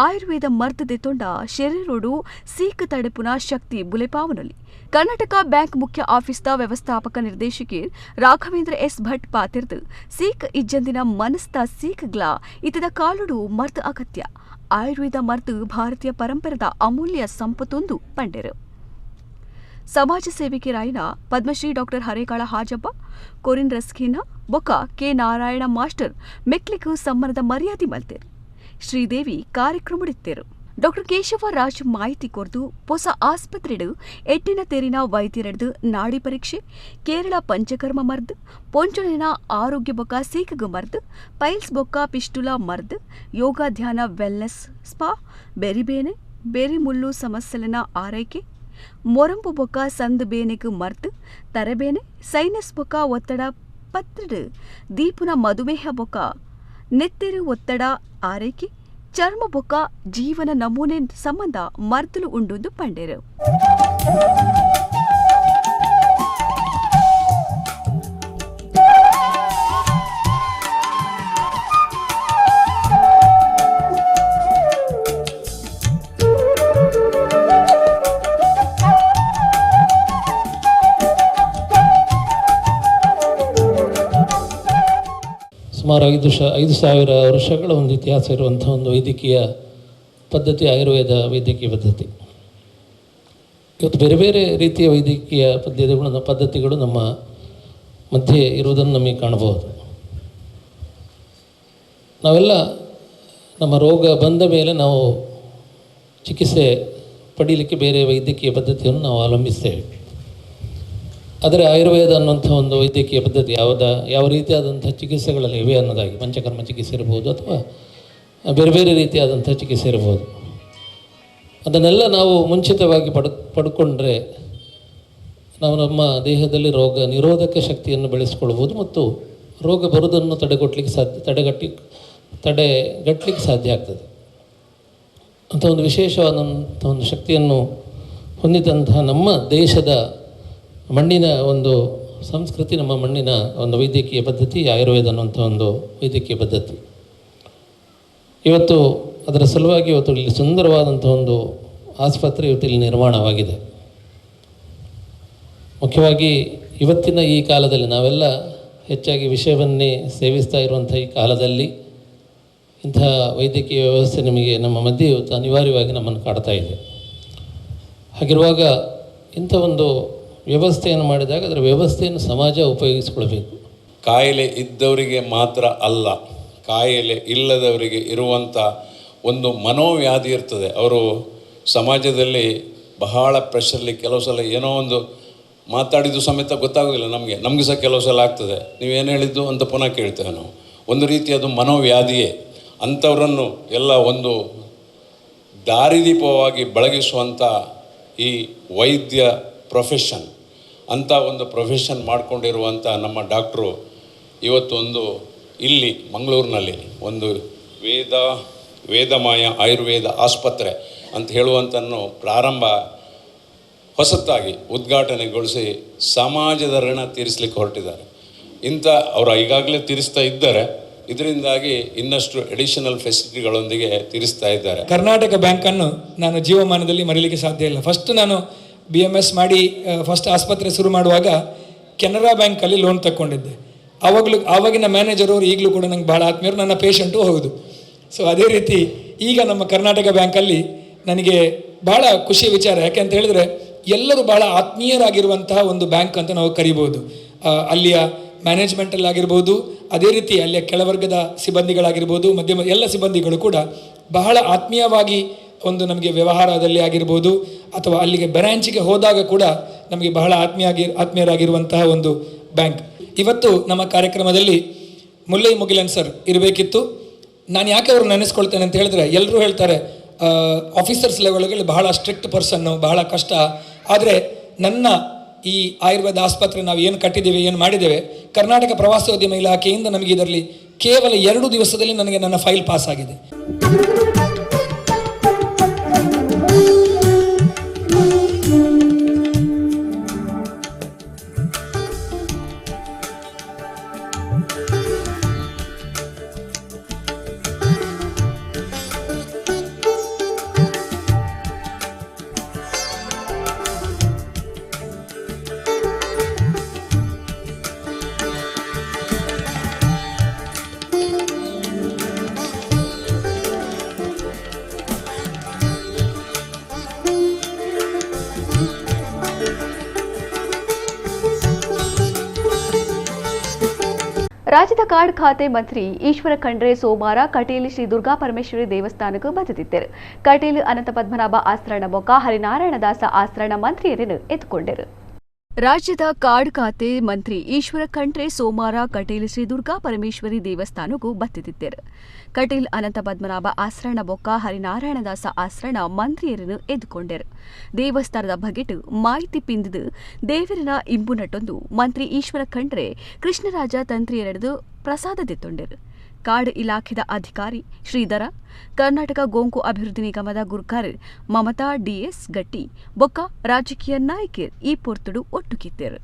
ಆಯುರ್ವೇದ ಮರ್ದು ದೆತ್ತೊಂಡ ಶರೀರೊಡು ಸೀಕ್ ತಡೆಪುನ ಶಕ್ತಿ ಬುಲೆಪಾವನೊಲಿ. ಕರ್ನಾಟಕ ಬ್ಯಾಂಕ್ ಮುಖ್ಯ ಆಫೀಸ್ದ ವ್ಯವಸ್ಥಾಪಕ ನಿರ್ದೇಶಕಿ ರಾಘವೇಂದ್ರ ಎಸ್ ಭಟ್ ಪಾತಿರ್ದು ಸೀಕ್ ಇಜ್ಜಂದಿನ ಮನಸ್ದ ಸೀಕ್ಗ್ಲ ಇತದ ಕಾಲುಡು ಮರ್ದು ಅಗತ್ಯ. ಆಯುರ್ವೇದ ಮರ್ದು ಭಾರತೀಯ ಪರಂಪರೆದ ಅಮೂಲ್ಯ ಸಂಪತ್ತೊಂದು ಪಂಡೆರು. ಸಮಾಜ ಸೇವಕಿಯರಾಯಿನ ಪದ್ಮಶ್ರೀ ಡಾಕ್ಟರ್ ಹರೇಕಾಳ ಹಾಜಬ್ಬ, ಕೊರಿನ್ ರಸ್ಕಿನ ಬೊಕ್ಕ ಕೆ ನಾರಾಯಣ ಮಾಸ್ಟರ್ ಮೆಕ್ಲಿಕ್ ಸಮ್ಮಾನದ ಮರ್ಯಾದೆ ಮಲ್ತೇರು. ಶ್ರೀದೇವಿ ಕಾರ್ಯಕ್ರಮಡಿತ್ತೇರು. ಡಾಕ್ಟರ್ ಕೇಶವ ರಾಜ್ ಮಾಹಿತಿ ಕೊರ್ದು ಹೊಸ ಆಸ್ಪತ್ರೆಡು ಎಟ್ಟಿನ ತೇರಿನ ವೈದ್ಯರೆಡ್ದು ನಾಡಿ ಪರೀಕ್ಷೆ, ಕೇರಳ ಪಂಚಕರ್ಮ ಮರ್ದ್, ಪೊಂಚೊಲಿನ ಆರೋಗ್ಯ ಬೊಕ್ಕ ಸೀಕಗ ಮರ್ದ್, ಪೈಲ್ಸ್ ಬೊಕ್ಕ ಪಿಸ್ಟುಲಾ ಮರ್ದ್, ಯೋಗ ಧ್ಯಾನ ವೆಲ್ನೆಸ್ ಸ್ಪಾ, ಬೆರಿಬೇನೆ ಬೆರಿಮುಳ್ಳು ಸಮಸ್ಯೆಲನ ಆರೈಕೆ, ಮೊರಂಪು ಬೊಕ್ಕ ಸಂದ್ ಬೇನೆಗ್ ಮರ್ದ್, ತರೆಬೇನೆ, ಸೈನಸ್ ಬೊಕ್ಕ ಒತ್ತಡ ಪತ್ರೆಡು ದೀಪುನ ಮಧುಮೇಹ ಬೊಕ್ಕ ನೆತ್ತೆರು ಒತ್ತಡ ಆರೈಕೆ, ಚರ್ಮ ಬೊಕ್ಕ ಜೀವನ ನಮೂನೆ ಸಂಬಂಧ ಮರ್ದಲು ಉಂಡುಂದು ಪಂಡೇರು. ಸುಮಾರು 5,000 ವರ್ಷಗಳ ಒಂದು ಇತಿಹಾಸ ಇರುವಂಥ ಒಂದು ವೈದ್ಯಕೀಯ ಪದ್ಧತಿ ಆಯುರ್ವೇದ ವೈದ್ಯಕೀಯ ಪದ್ಧತಿ. ಇವತ್ತು ಬೇರೆ ಬೇರೆ ರೀತಿಯ ವೈದ್ಯಕೀಯ ಪದ್ಧತಿಗಳು ನಮ್ಮ ಮಧ್ಯೆ ಇರುವುದನ್ನು ನಮಗೆ ಕಾಣಬಹುದು. ನಾವೆಲ್ಲ ನಮ್ಮ ರೋಗ ಬಂದ ಮೇಲೆ ನಾವು ಚಿಕಿತ್ಸೆ ಪಡೀಲಿಕ್ಕೆ ಬೇರೆ ವೈದ್ಯಕೀಯ ಪದ್ಧತಿಯನ್ನು ನಾವು ಅವಲಂಬಿಸ್ತೇವೆ. ಆದರೆ ಆಯುರ್ವೇದ ಅನ್ನುವಂಥ ಒಂದು ವೈದ್ಯಕೀಯ ಪದ್ಧತಿ ಯಾವ ರೀತಿಯಾದಂಥ ಚಿಕಿತ್ಸೆಗಳಲ್ಲಿ ಇವೆ ಅನ್ನೋದಾಗಿ, ಪಂಚಕರ್ಮ ಚಿಕಿತ್ಸೆ ಇರ್ಬೋದು ಅಥವಾ ಬೇರೆ ಬೇರೆ ರೀತಿಯಾದಂಥ ಚಿಕಿತ್ಸೆ ಇರ್ಬೋದು, ಅದನ್ನೆಲ್ಲ ನಾವು ಮುಂಚಿತವಾಗಿ ಪಡ್ಕೊಂಡ್ರೆ ನಾವು ನಮ್ಮ ದೇಹದಲ್ಲಿ ರೋಗ ನಿರೋಧಕ ಶಕ್ತಿಯನ್ನು ಬೆಳೆಸ್ಕೊಳ್ಬೋದು ಮತ್ತು ರೋಗ ಬರುವುದನ್ನು ತಡೆಗಟ್ಟಲಿಕ್ಕೆ ಸಾಧ್ಯ ಆಗ್ತದೆ. ಅಂಥ ಒಂದು ವಿಶೇಷವಾದಂಥ ಒಂದು ಶಕ್ತಿಯನ್ನು ಹೊಂದಿದಂತಹ ನಮ್ಮ ದೇಶದ ಮಣ್ಣಿನ ಒಂದು ಸಂಸ್ಕೃತಿ, ನಮ್ಮ ಮಣ್ಣಿನ ಒಂದು ವೈದ್ಯಕೀಯ ಪದ್ಧತಿ ಆಯುರ್ವೇದ ಅನ್ನುವಂಥ ಒಂದು ವೈದ್ಯಕೀಯ ಪದ್ಧತಿ. ಇವತ್ತು ಅದರ ಸಲುವಾಗಿ ಇವತ್ತು ಇಲ್ಲಿ ಸುಂದರವಾದಂಥ ಒಂದು ಆಸ್ಪತ್ರೆ ಇವತ್ತು ಇಲ್ಲಿ ನಿರ್ಮಾಣವಾಗಿದೆ. ಮುಖ್ಯವಾಗಿ ಇವತ್ತಿನ ಈ ಕಾಲದಲ್ಲಿ ನಾವೆಲ್ಲ ಹೆಚ್ಚಾಗಿ ವಿಷಯವನ್ನೇ ಸೇವಿಸ್ತಾ ಇರುವಂಥ ಈ ಕಾಲದಲ್ಲಿ ಇಂಥ ವೈದ್ಯಕೀಯ ವ್ಯವಸ್ಥೆ ನಿಮಗೆ ನಮ್ಮ ಮಧ್ಯೆ ಇವತ್ತು ಅನಿವಾರ್ಯವಾಗಿ ನಮ್ಮನ್ನು ಕಾಡ್ತಾ ಇದೆ. ಹಾಗಿರುವಾಗ ಇಂಥ ಒಂದು ವ್ಯವಸ್ಥೆಯನ್ನು ಮಾಡಿದಾಗ ಅದರ ವ್ಯವಸ್ಥೆಯನ್ನು ಸಮಾಜ ಉಪಯೋಗಿಸಿಕೊಳ್ಬೇಕು. ಕಾಯಿಲೆ ಇದ್ದವರಿಗೆ ಮಾತ್ರ ಅಲ್ಲ, ಕಾಯಿಲೆ ಇಲ್ಲದವರಿಗೆ ಇರುವಂಥ ಒಂದು ಮನೋವ್ಯಾಧಿ ಇರ್ತದೆ. ಅವರು ಸಮಾಜದಲ್ಲಿ ಬಹಳ ಪ್ರೆಷರ್ಲಿ ಕೆಲವು ಸಲ ಏನೋ ಒಂದು ಮಾತಾಡಿದ್ದು ಸಮೇತ ಗೊತ್ತಾಗೋದಿಲ್ಲ ನಮಗೆ, ನಮಗೆ ಸಹ ಕೆಲವು ಸಲ ಆಗ್ತದೆ, ನೀವೇನು ಹೇಳಿದ್ದು ಅಂತ ಪುನಃ ಕೇಳ್ತೇವೆ ನಾವು. ಒಂದು ರೀತಿ ಅದು ಮನೋವ್ಯಾಧಿಯೇ. ಅಂಥವರನ್ನು ಎಲ್ಲ ಒಂದು ದಾರಿದೀಪವಾಗಿ ಬೆಳಗಿಸುವಂಥ ಈ ವೈದ್ಯ ಪ್ರೊಫೆಷನ್ ಅಂಥ ಒಂದು ಪ್ರೊಫೆಷನ್ ಮಾಡಿಕೊಂಡಿರುವಂಥ ನಮ್ಮ ಡಾಕ್ಟ್ರು ಇವತ್ತೊಂದು ಇಲ್ಲಿ ಮಂಗಳೂರಿನಲ್ಲಿ ಒಂದು ವೇದಮಾಯ ಆಯುರ್ವೇದ ಆಸ್ಪತ್ರೆ ಅಂತ ಹೇಳುವಂಥನ್ನು ಪ್ರಾರಂಭ ಹೊಸತಾಗಿ ಉದ್ಘಾಟನೆಗೊಳಿಸಿ ಸಮಾಜದ ಋಣ ತೀರಿಸಲಿಕ್ಕೆ ಹೊರಟಿದ್ದಾರೆ. ಇಂಥ ಅವರು ಈಗಾಗಲೇ ತೀರಿಸ್ತಾ ಇದ್ದಾರೆ, ಇದರಿಂದಾಗಿ ಇನ್ನಷ್ಟು ಅಡಿಷನಲ್ ಫೆಸಿಲಿಟಿಗಳೊಂದಿಗೆ ತೀರಿಸ್ತಾ ಇದ್ದಾರೆ. ಕರ್ನಾಟಕ ಬ್ಯಾಂಕನ್ನು ನಾನು ಜೀವಮಾನದಲ್ಲಿ ಮರೀಲಿಕ್ಕೆ ಸಾಧ್ಯ ಇಲ್ಲ. ಫಸ್ಟ್ ನಾನು BMS ಮಾಡಿ ಫಸ್ಟ್ ಆಸ್ಪತ್ರೆ ಶುರು ಮಾಡುವಾಗ ಕೆನರಾ ಬ್ಯಾಂಕಲ್ಲಿ ಲೋನ್ ತಗೊಂಡಿದ್ದೆ. ಆವಾಗಿನ ಮ್ಯಾನೇಜರ್ ಅವರು ಈಗಲೂ ಕೂಡ ನಂಗೆ ಭಾಳ ಆತ್ಮೀಯರು, ನನ್ನ ಪೇಷಂಟು ಹೌದು. ಸೊ ಅದೇ ರೀತಿ ಈಗ ನಮ್ಮ ಕರ್ನಾಟಕ ಬ್ಯಾಂಕಲ್ಲಿ ನನಗೆ ಭಾಳ ಖುಷಿಯ ವಿಚಾರ. ಯಾಕೆ ಅಂತ ಹೇಳಿದರೆ ಎಲ್ಲರೂ ಭಾಳ ಆತ್ಮೀಯರಾಗಿರುವಂತಹ ಒಂದು ಬ್ಯಾಂಕ್ ಅಂತ ನಾವು ಕರಿಬೋದು. ಅಲ್ಲಿಯ ಮ್ಯಾನೇಜ್ಮೆಂಟಲ್ಲಾಗಿರ್ಬೋದು, ಅದೇ ರೀತಿ ಅಲ್ಲಿಯ ಕೆಳವರ್ಗದ ಸಿಬ್ಬಂದಿಗಳಾಗಿರ್ಬೋದು, ಮಧ್ಯಮ ಎಲ್ಲ ಸಿಬ್ಬಂದಿಗಳು ಕೂಡ ಬಹಳ ಆತ್ಮೀಯವಾಗಿ ಒಂದು ನಮಗೆ ವ್ಯವಹಾರದಲ್ಲಿ ಆಗಿರ್ಬೋದು ಅಥವಾ ಅಲ್ಲಿಗೆ ಬ್ರಾಂಚಿಗೆ ಹೋದಾಗ ಕೂಡ ನಮಗೆ ಬಹಳ ಆತ್ಮೀಯರಾಗಿರುವಂತಹ ಒಂದು ಬ್ಯಾಂಕ್. ಇವತ್ತು ನಮ್ಮ ಕಾರ್ಯಕ್ರಮದಲ್ಲಿ ಮುಲ್ಲೈ ಮುಗಿಲನ್ ಸರ್ ಇರಬೇಕಿತ್ತು. ನಾನು ಯಾಕೆ ಅವ್ರನ್ನ ನೆನೆಸ್ಕೊಳ್ತೇನೆ ಅಂತ ಹೇಳಿದ್ರೆ, ಎಲ್ಲರೂ ಹೇಳ್ತಾರೆ ಆಫೀಸರ್ಸ್ ಲೆವೆಲ್ಗಳಲ್ಲಿ ಬಹಳ ಸ್ಟ್ರಿಕ್ಟ್ ಪರ್ಸನ್ನು, ಬಹಳ ಕಷ್ಟ. ಆದರೆ ನನ್ನ ಈ ಆಯುರ್ವೇದ ಆಸ್ಪತ್ರೆ ನಾವು ಏನು ಕಟ್ಟಿದ್ದೇವೆ, ಏನು ಮಾಡಿದ್ದೇವೆ, ಕರ್ನಾಟಕ ಪ್ರವಾಸೋದ್ಯಮ ಇಲಾಖೆಯಿಂದ ನಮಗೆ ಇದರಲ್ಲಿ ಕೇವಲ 2 ದಿವಸದಲ್ಲಿ ನನಗೆ ನನ್ನ ಫೈಲ್ ಪಾಸ್ ಆಗಿದೆ. ರಾಜ್ಯದ ಕಾರ್ಡ್ ಖಾತೆ ಮಂತ್ರಿ ಈಶ್ವರ ಖಂಡ್ರೆ ಸೋಮವಾರ ಕಟೀಲು ಶ್ರೀ ದುರ್ಗಾ ಪರಮೇಶ್ವರಿ ದೇವಸ್ಥಾನಕ್ಕೆ ಬಂದಿದ್ದರು. ಕಟೀಲು ಅನಂತ ಪದ್ಮನಾಭ ಆಸ್ರಣ ಬೊಕ್ಕ ಹರಿನಾರಾಯಣದಾಸ ಆಸ್ರಣ ಮಂತ್ರಿಯರನ್ನು ಎತ್ತುಕೊಂಡರು. ರಾಜ್ಯದ ಕಾರ್ಡ್ ಖಾತೆ ಮಂತ್ರಿ ಈಶ್ವರ ಖಂಡ್ರೆ ಸೋಮವಾರ ಕಟೀಲು ಶ್ರೀ ದುರ್ಗಾ ಪರಮೇಶ್ವರಿ ದೇವಸ್ಥಾನಕ್ಕೂ ಬತ್ತಿದ್ದರು. ಕಟೀಲ್ ಅನಂತ ಪದ್ಮನಾಭ ಆಸ್ರಣ ಬೊಕ್ಕ ಹರಿನಾರಾಯಣದಾಸ ಆಸ್ರಣ ಮಂತ್ರಿಯರನ್ನು ಎದ್ದುಕೊಂಡರು. ದೇವಸ್ಥಾನದ ಬಗೆಟು ಮಾಹಿತಿ ಪಿಂದಿದು ದೇವರನ ಇಂಬು ನಟೊಂದು ಮಂತ್ರಿ ಈಶ್ವರ ಖಂಡ್ರೆ ಕೃಷ್ಣರಾಜ ತಂತ್ರಿಯರೆಡೆದು ಪ್ರಸಾದ ದೆತ್ತೊಂಡರು. ಕಾರ್ಡ್ ಇಲಾಖೆದ ಅಧಿಕಾರಿ ಶ್ರೀಧರ, ಕರ್ನಾಟಕ ಗೋಂಕು ಅಭಿವೃದ್ಧಿ ನಿಗಮದ ಗುರ್ಕಾರ್ ಮಮತಾ ಡಿಎಸ್ ಗಟ್ಟಿ ಬೊಕ್ಕ ರಾಜಕೀಯ ನಾಯಕರು ಈ ಪೊರ್ತುಡು ಒಟ್ಟುಗಿದ್ದರು.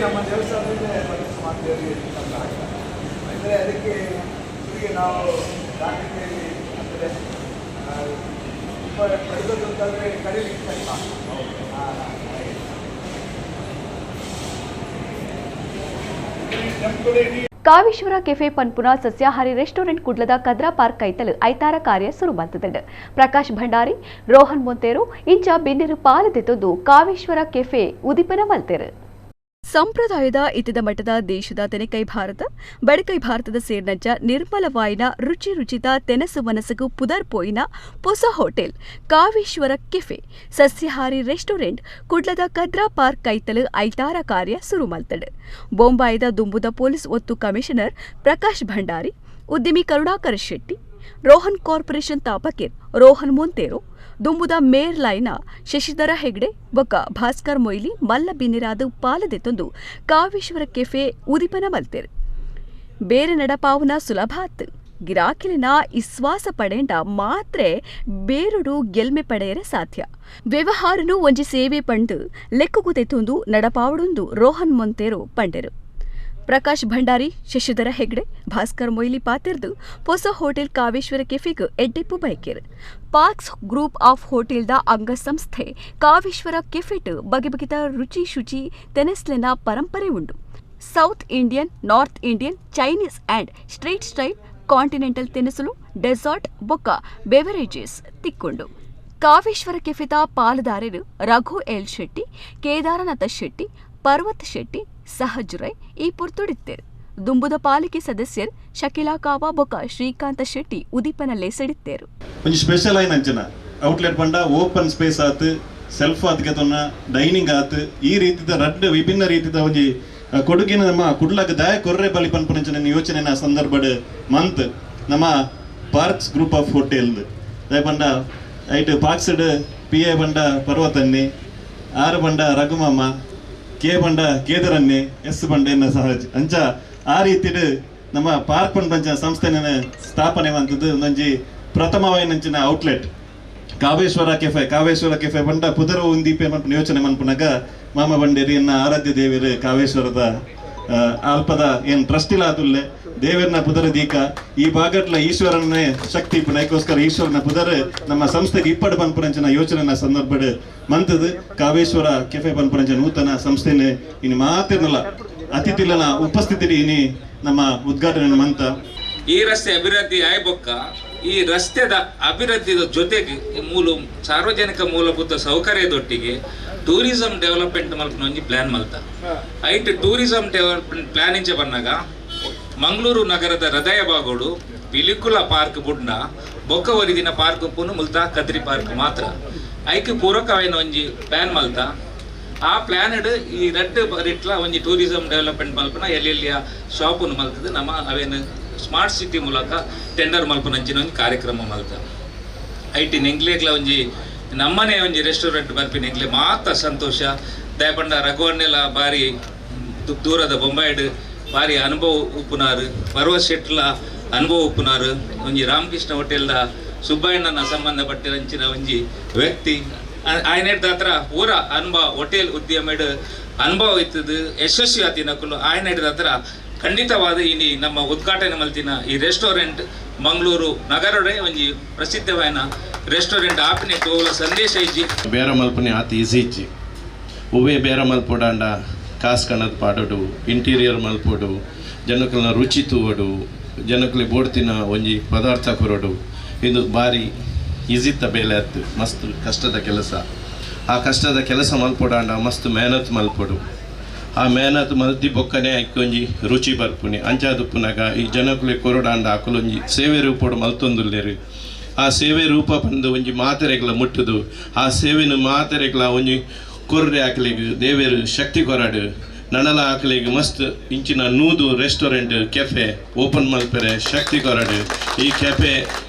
ನಮ್ಮ ದೇವಸ್ಥಾನದಿಂದ ಅಂದರೆ ಅದಕ್ಕೆ ಹೀಗೆ ನಾವು ದಾಖಲೆಯಲ್ಲಿ ಅಂದರೆ ಪಡೆದದ್ದು ಅಂತಂದರೆ ಕರೀಲಿಕ್ಕೆ ಕಷ್ಟ. ಕಾವೇಶ್ವರ ಕೆಫೆ ಪನ್ಪುನ ಸಸ್ಯಾಹಾರಿ ರೆಸ್ಟೋರೆಂಟ್ ಕುಡ್ಲದ ಕದ್ರಾ ಪಾರ್ಕ್ ಕೈತಲು ಐತಾರ ಕಾರ್ಯ ಸುರು ಮಲ್ತದಂಡು. ಪ್ರಕಾಶ್ ಭಂಡಾರಿ, ರೋಹನ್ ಮೊಂತೇರು ಇಂಚ ಬೆನ್ನಿರು ಪಾಲದೆತ್ತೊಂದು ಕಾವೇಶ್ವರ ಕೆಫೆ ಉದಿಪನ ಮಲ್ತೇರು. ಸಂಪ್ರದಾಯದ ಇತದ ಮಟ್ಟದ ದೇಶದ ತೆನೆಕೈ ಭಾರತ ಬಡಕೈ ಭಾರತದ ಸೇರ್ನಂಚ ನಿರ್ಮಲವಾಯಿನ ರುಚಿ ರುಚಿತ ತೆನಸು ಮನಸ್ಸುಗು ಪುದರ್ ಪೋಯಿನ ಪೊಸ ಹೋಟೆಲ್ ಕಾವೇಶ್ವರ ಕೆಫೆ ಸಸ್ಯಾಹಾರಿ ರೆಸ್ಟೋರೆಂಟ್ ಕುಡ್ಲದ ಕದ್ರಾ ಪಾರ್ಕ್ ಕೈತಲು ಐತಾರ ಕಾರ್ಯ ಸುರು ಮಲ್ತಡು. ಬೊಂಬಾಯಿದ ದುಂಬುದ ಪೊಲೀಸ್ ಒತ್ತು ಕಮಿಷನರ್ ಪ್ರಕಾಶ್ ಭಂಡಾರಿ, ಉದ್ಯಮಿ ಕರುಣಾಕರ್ ಶೆಟ್ಟಿ, ರೋಹನ್ ಕಾರ್ಪೊರೇಷನ್ ತಾಪಕೇರ್ ರೋಹನ್ ಮೊಂತೇರೋ, ದುಂಬುದ ಮೇರ್ ಲೈನ ಶಶಿಧರ ಹೆಗ್ಡೆ ಬೊಕ್ಕ ಭಾಸ್ಕರ್ ಮೊಯ್ಲಿ ಮಲ್ಲ ಬಿನ್ನಿರಾದ ಪಾಲದೆತ್ತೊಂದು ಕಾವೇಶ್ವರ ಕೆಫೆ ಉದಿಪನ ಮಲ್ತೇರು. ಬೇರೆ ನಡಪಾವುನ ಸುಲಭ ಆತ್ ಗಿರಾಕಿಲಿನ ಇಸ್ವಾಸ ಪಡೆಂಡ ಮಾತ್ರೆ ಬೇರುಡು ಗೆಲ್ಮೆ ಪಡೆಯರೆ ಸಾಧ್ಯ. ವ್ಯವಹಾರನು ಒಂಜಿ ಸೇವೆ ಪಂಡು ಲೆಕ್ಕುಗುತೆತ್ತೊಂದು ನಡಪಾವಡೊಂದು ರೋಹನ್ ಮೊಂತೇರೋ ಪಂಡೆರು. ಪ್ರಕಾಶ್ ಭಂಡಾರಿ, ಶಶಿಧರ ಹೆಗ್ಡೆ, ಭಾಸ್ಕರ್ ಮೊಯ್ಲಿ ಪಾತಿರ್ದು ಪೊಸ ಹೋಟೆಲ್ ಕಾವೇಶ್ವರ ಕೆಫೆಗ್ ಎಡ್ಡೆಪ್ಪು ಬೈಕೇರ್. Parks group of ಹೋಟೆಲ್ದ ಅಂಗಸಂಸ್ಥೆ ಕಾವೇಶ್ವರ ಕೆಫೆಟ್ ಬಗೆ ಬಗೆತ ರುಚಿ ಶುಚಿ ತೆನೆಸ್ಲೆನ ಪರಂಪರೆ ಉಂಡು. South Indian, North Indian, Chinese and street style continental ತಿನಿಸುಲು, dessert ಬೊಕ್ಕ ಬೆವರೇಜಸ್ ತಿಕ್ಕೊಂಡು. ಕಾವೇಶ್ವರ ಕೆಫೆದ ಪಾಲುದಾರರು ರಘು ಎಲ್ ಶೆಟ್ಟಿ, ಕೇದಾರನಾಥ ಶೆಟ್ಟಿ, ಪರ್ವತ್ ಶೆಟ್ಟಿ, ಸಹಜ್ ರೈ ಈ ಪುರ್ತುಡಿತ್ತೇರು. ದುಂಬುದ ಪಾಲಿಕೆ ಸದಸ್ಯರು ಶಕಿಲಾ ಕಾವಾ ಬೊಕ್ಕ ಶ್ರೀಕಾಂತ ಶೆಟ್ಟಿ ಉದಿಪನಲ್ಲೇ ಸೆಡಿತ್ತೇರು. ಒಂಜಿ ಸ್ಪೆಷಲ್ ಆಯಿನ ಅಂಚನ ಔಟ್ಲೆಟ್ ಪಂಡ ಓಪನ್ ಸ್ಪೇಸ್ ಆತು, ಸೆಲ್ಫ್ ಆತ್ಗೆತೊನ್ನ ಡೈನಿಂಗ್ ಆತು, ಈ ರೀತಿದ ರಡ್ಡ್ ವಿಭಿನ್ನ ರೀತಿದ ಒಂಜಿ ಕೊಡುಗಿನ ನಮ್ಮ ಕುಡ್ಲಗ ದಾಯ ಕೊರ್ರೆ ಬಲಿ ಪನ್ಪುನಂಚಿನ ಯೋಚನೆನ ಸಂದರ್ಭಡ್ ಮಂತ್ ನಮ್ಮ parks group of hotel ದಾಯ ಪಂಡ ಐಟ್ ಪಾರ್ಕ್ಸ್ಡ್ ಪಿ ಎ ಪಂಡ ಪರ್ವತನ್ನಿ, ಆರ್ ಪಂಡ ರಘುಮಾಮ, ಕೆ ಪಂಡ ಕೇದರನ್ನೇ, ಎಸ್ ಪಂಡ ಎನ್ನ ಸಹಜ್ ಅಂಚ ಆ ರೀತಿಡ್ ನಮ್ಮ ಪಾರ್ಕ್ ಪಂಚ ಸಂಸ್ಥೆನ ಸ್ಥಾಪನೆ ಮಂತದ್ದು ಒಂದೊಂಜಿ ಪ್ರಥಮವಾಯಿನಂಚಿನ outlet Kaveshwara cafe. Kaveshwara cafe ಪಂಡ ಪುದರ ಉಂದೀಪೆ ಮನ್ಪುನ ಯೋಚನೆ ಮನ್ಪುನಗ ಮಾಮ ಬಂಡೇರಿ ಎನ್ನ ಆರಾಧ್ಯ ದೇವರು ಕಾವೇಶ್ವರದ ಅಲ್ಪದ ಏನು ಟ್ರಸ್ಟಿಲಾದುಲ್ಲೆ ದೇವರನ ಪುದರ ದೀಕ ಈ ಭಾಗಟ್ಲ ಈಶ್ವರನೇ ಶಕ್ತಿ ಇಪ್ಪುನಕ್ಕೋಸ್ಕರ ಈಶ್ವರನ ಪುದರ ನಮ್ಮ ಸಂಸ್ಥೆಗೆ ಇಪ್ಪಡು ಪನ್ಪುನಂಚಿನ ಯೋಚನೆನ ಸಂದರ್ಭಡ್ ಮಂತದ್ದು ಕಾವೇಶ್ವರ ಕೆಫೆ ಪನ್ಪುನಂಚಿನ ನೂತನ ಸಂಸ್ಥೆನೆ ಇನ್ನು ಮಾತಿರ್ನಲ್ಲ ಅತಿಥಿಲನ ಉಪಸ್ಥಿತಿ ಇನಿ ನಮ್ಮ ಉದ್ಘಾಟನೆ ಮಂತ. ಈ ರಸ್ತೆ ಅಭಿವೃದ್ಧಿ ಆಯ್ಬೊಕ್ಕ ಈ ರಸ್ತೆದ ಅಭಿವೃದ್ಧಿಯ ಜೊತೆಗೆ ಮೂಲ ಸಾರ್ವಜನಿಕ ಮೂಲಭೂತ ಸೌಕರ್ಯದೊಟ್ಟಿಗೆ ಟೂರಿಸಂ ಡೆವಲಪ್ಮೆಂಟ್ ಮಲ್ಪನ ಒಂಜಿ ಪ್ಲಾನ್ ಮಲ್ತ. ಐಟ್ tourism development plan ಇಂಚ ಬನ್ನಾಗ ಮಂಗಳೂರು ನಗರದ ಹೃದಯ ಭಾಗೋಡು ಪಿಲಿಕುಲ ಪಾರ್ಕ್ ಬುಡ್ನ ಬೊಕ್ಕ ಒರಿದಿನ ಪಾರ್ಕ್ ಉಪ್ಪುನು ಮುಲ್ತ ಕದ್ರಿ ಪಾರ್ಕ್ ಮಾತ್ರ ಐಕ್ ಪೂರಕವಾಯಿನ ಒಂಜಿ ಪ್ಲಾನ್ ಮಲ್ತ. ಆ ಪ್ಲಾನ್ ಈ ರಡ್ಡ್ ಬರಿಟ್ಲ ಒಂಜಿ ಟೂರಿಸಂ ಡೆವಲಪ್ಮೆಂಟ್ ಮಲ್ಪನ ಎಲ್ಲೆಲ್ಲಿಯ ಶಾಪನ್ನು ಮಲ್ತದೆ ನಮ್ಮ ಅವೇನು ಸ್ಮಾರ್ಟ್ ಸಿಟಿ ಮೂಲಕ ಟೆಂಡರ್ ಮಲ್ಪನಂಚಿನ ಒಂಜಿ ಕಾರ್ಯಕ್ರಮ ಮಲ್ತ. ಐಟಿ ನೆಂಗ್ಲೇಗ್ಲ ಒಂಜಿ ನಮ್ಮನೆ ಒಂಜಿ ರೆಸ್ಟೋರೆಂಟ್ ಬರ್ಪಿನ ಎಂಗ್ಲೆ ಮಾತ ಸಂತೋಷ. ದಯಪಂಡ ರಘುವನ್ನೆಲ್ಲ ಬಾರಿ ದೂರದ ಬೊಂಬಾಯಿಡ್ ಬಾರಿ ಅನುಭವ ಉಪ್ಪುನಾರು, ಪರ್ವ ಶೆಟ್ಲ ಅನುಭವ ಉಪ್ಪುನಾರು, ಒಂಜಿ ರಾಮಕೃಷ್ಣ ಹೋಟೆಲ್ದ ಸುಬ್ಬಣ್ಣನ ಸಂಬಂಧಪಟ್ಟಿರಂಚಿನ ಒಂಜಿ ವ್ಯಕ್ತಿ ಆಯನೆಡ್ದ ಹತ್ರ ಪೂರ ಅನುಭವ ಹೋಟೆಲ್ ಉದ್ಯಮಡ್ ಅನುಭವ ಇತ್ತದು, ಯಶಸ್ವಿ ಆತಿನಕುಲು ಆಯನೆಡ್ದ ಹತ್ರ ಖಂಡಿತವಾದ ಇನಿ ನಮ್ಮ ಉದ್ಘಾಟನೆ ಮಲ್ತಿನ ಈ ರೆಸ್ಟೋರೆಂಟ್ ಮಂಗಳೂರು ನಗರಡೆ ಒಂಜಿ ಪ್ರಸಿದ್ಧವಾದ ರೆಸ್ಟೋರೆಂಟ್ ಆಪಿನ ತೋಲ ಸಂದೇಶ ಇಜ್ಜಿ. ಬೇರೆ ಮಲ್ಪನೆ ಆತ ಈಸಿ ಇಜ್ಜಿ ಒವ್ವೇ ಬೇರೆ ಮಲ್ಪೊಡಾಂಡ ಕಾಸು ಕಣದ ಪಾಡೋಡು, ಇಂಟೀರಿಯರ್ ಮಲ್ಪೋಡು, ಜನಕಲ್ನ ರುಚಿ ತೂವಡು, ಜನಕಲಿ ಬೋಡ್ತಿನ ಒಂಜಿ ಪದಾರ್ಥ ಕೊರಡು, ಇದು ಭಾರಿ ಈಸಿತ್ತ ಬೇಲೆ ಆಯ್ತು. ಮಸ್ತ್ ಕಷ್ಟದ ಕೆಲಸ. ಆ ಕಷ್ಟದ ಕೆಲಸ ಮಲ್ಪೊಡಾಂಡ ಮಸ್ತ್ ಮೆಹನತ್ ಮಲ್ಪೊಡು. ಆ ಮೆಹನತ್ ಮಲ್ತಿ ಬೊಕ್ಕನೆ ಐಕೊಂಜಿ ರುಚಿ ಬರ್ಪುನಿ. ಅಂಚಾದುಪ್ಪುನಾಗ ಈ ಜನಕುಲೆ ಕೊರಡಾಂಡ ಅಕುಲೊಂಜಿ ಸೇವೆ ರೂಪೊಡು ಮಲ್ತೊಂದುಲ್ಲೇರು. ಆ ಸೇವೆ ರೂಪ ಪಂದು ಒಂಜಿ ಮಾತೆರೆಗ್ಲ ಮುಟ್ಟುದು. ಆ ಸೇವೆನು ಮಾತೆರೆಗ್ಲ ಒಂಜಿ ಕೊರ್ರೆ ಆಕಲಿಗೆ ದೇವೇರು ಶಕ್ತಿ ಕೊರಡು. ನನಲ ಆಕಲಿಗೆ ಮಸ್ತ್ ಇಂಚಿನ 100 restaurant cafe open ಮಲ್ಪೆರೆ ಶಕ್ತಿ ಕೊರಡು. ಈ ಕೆಫೆ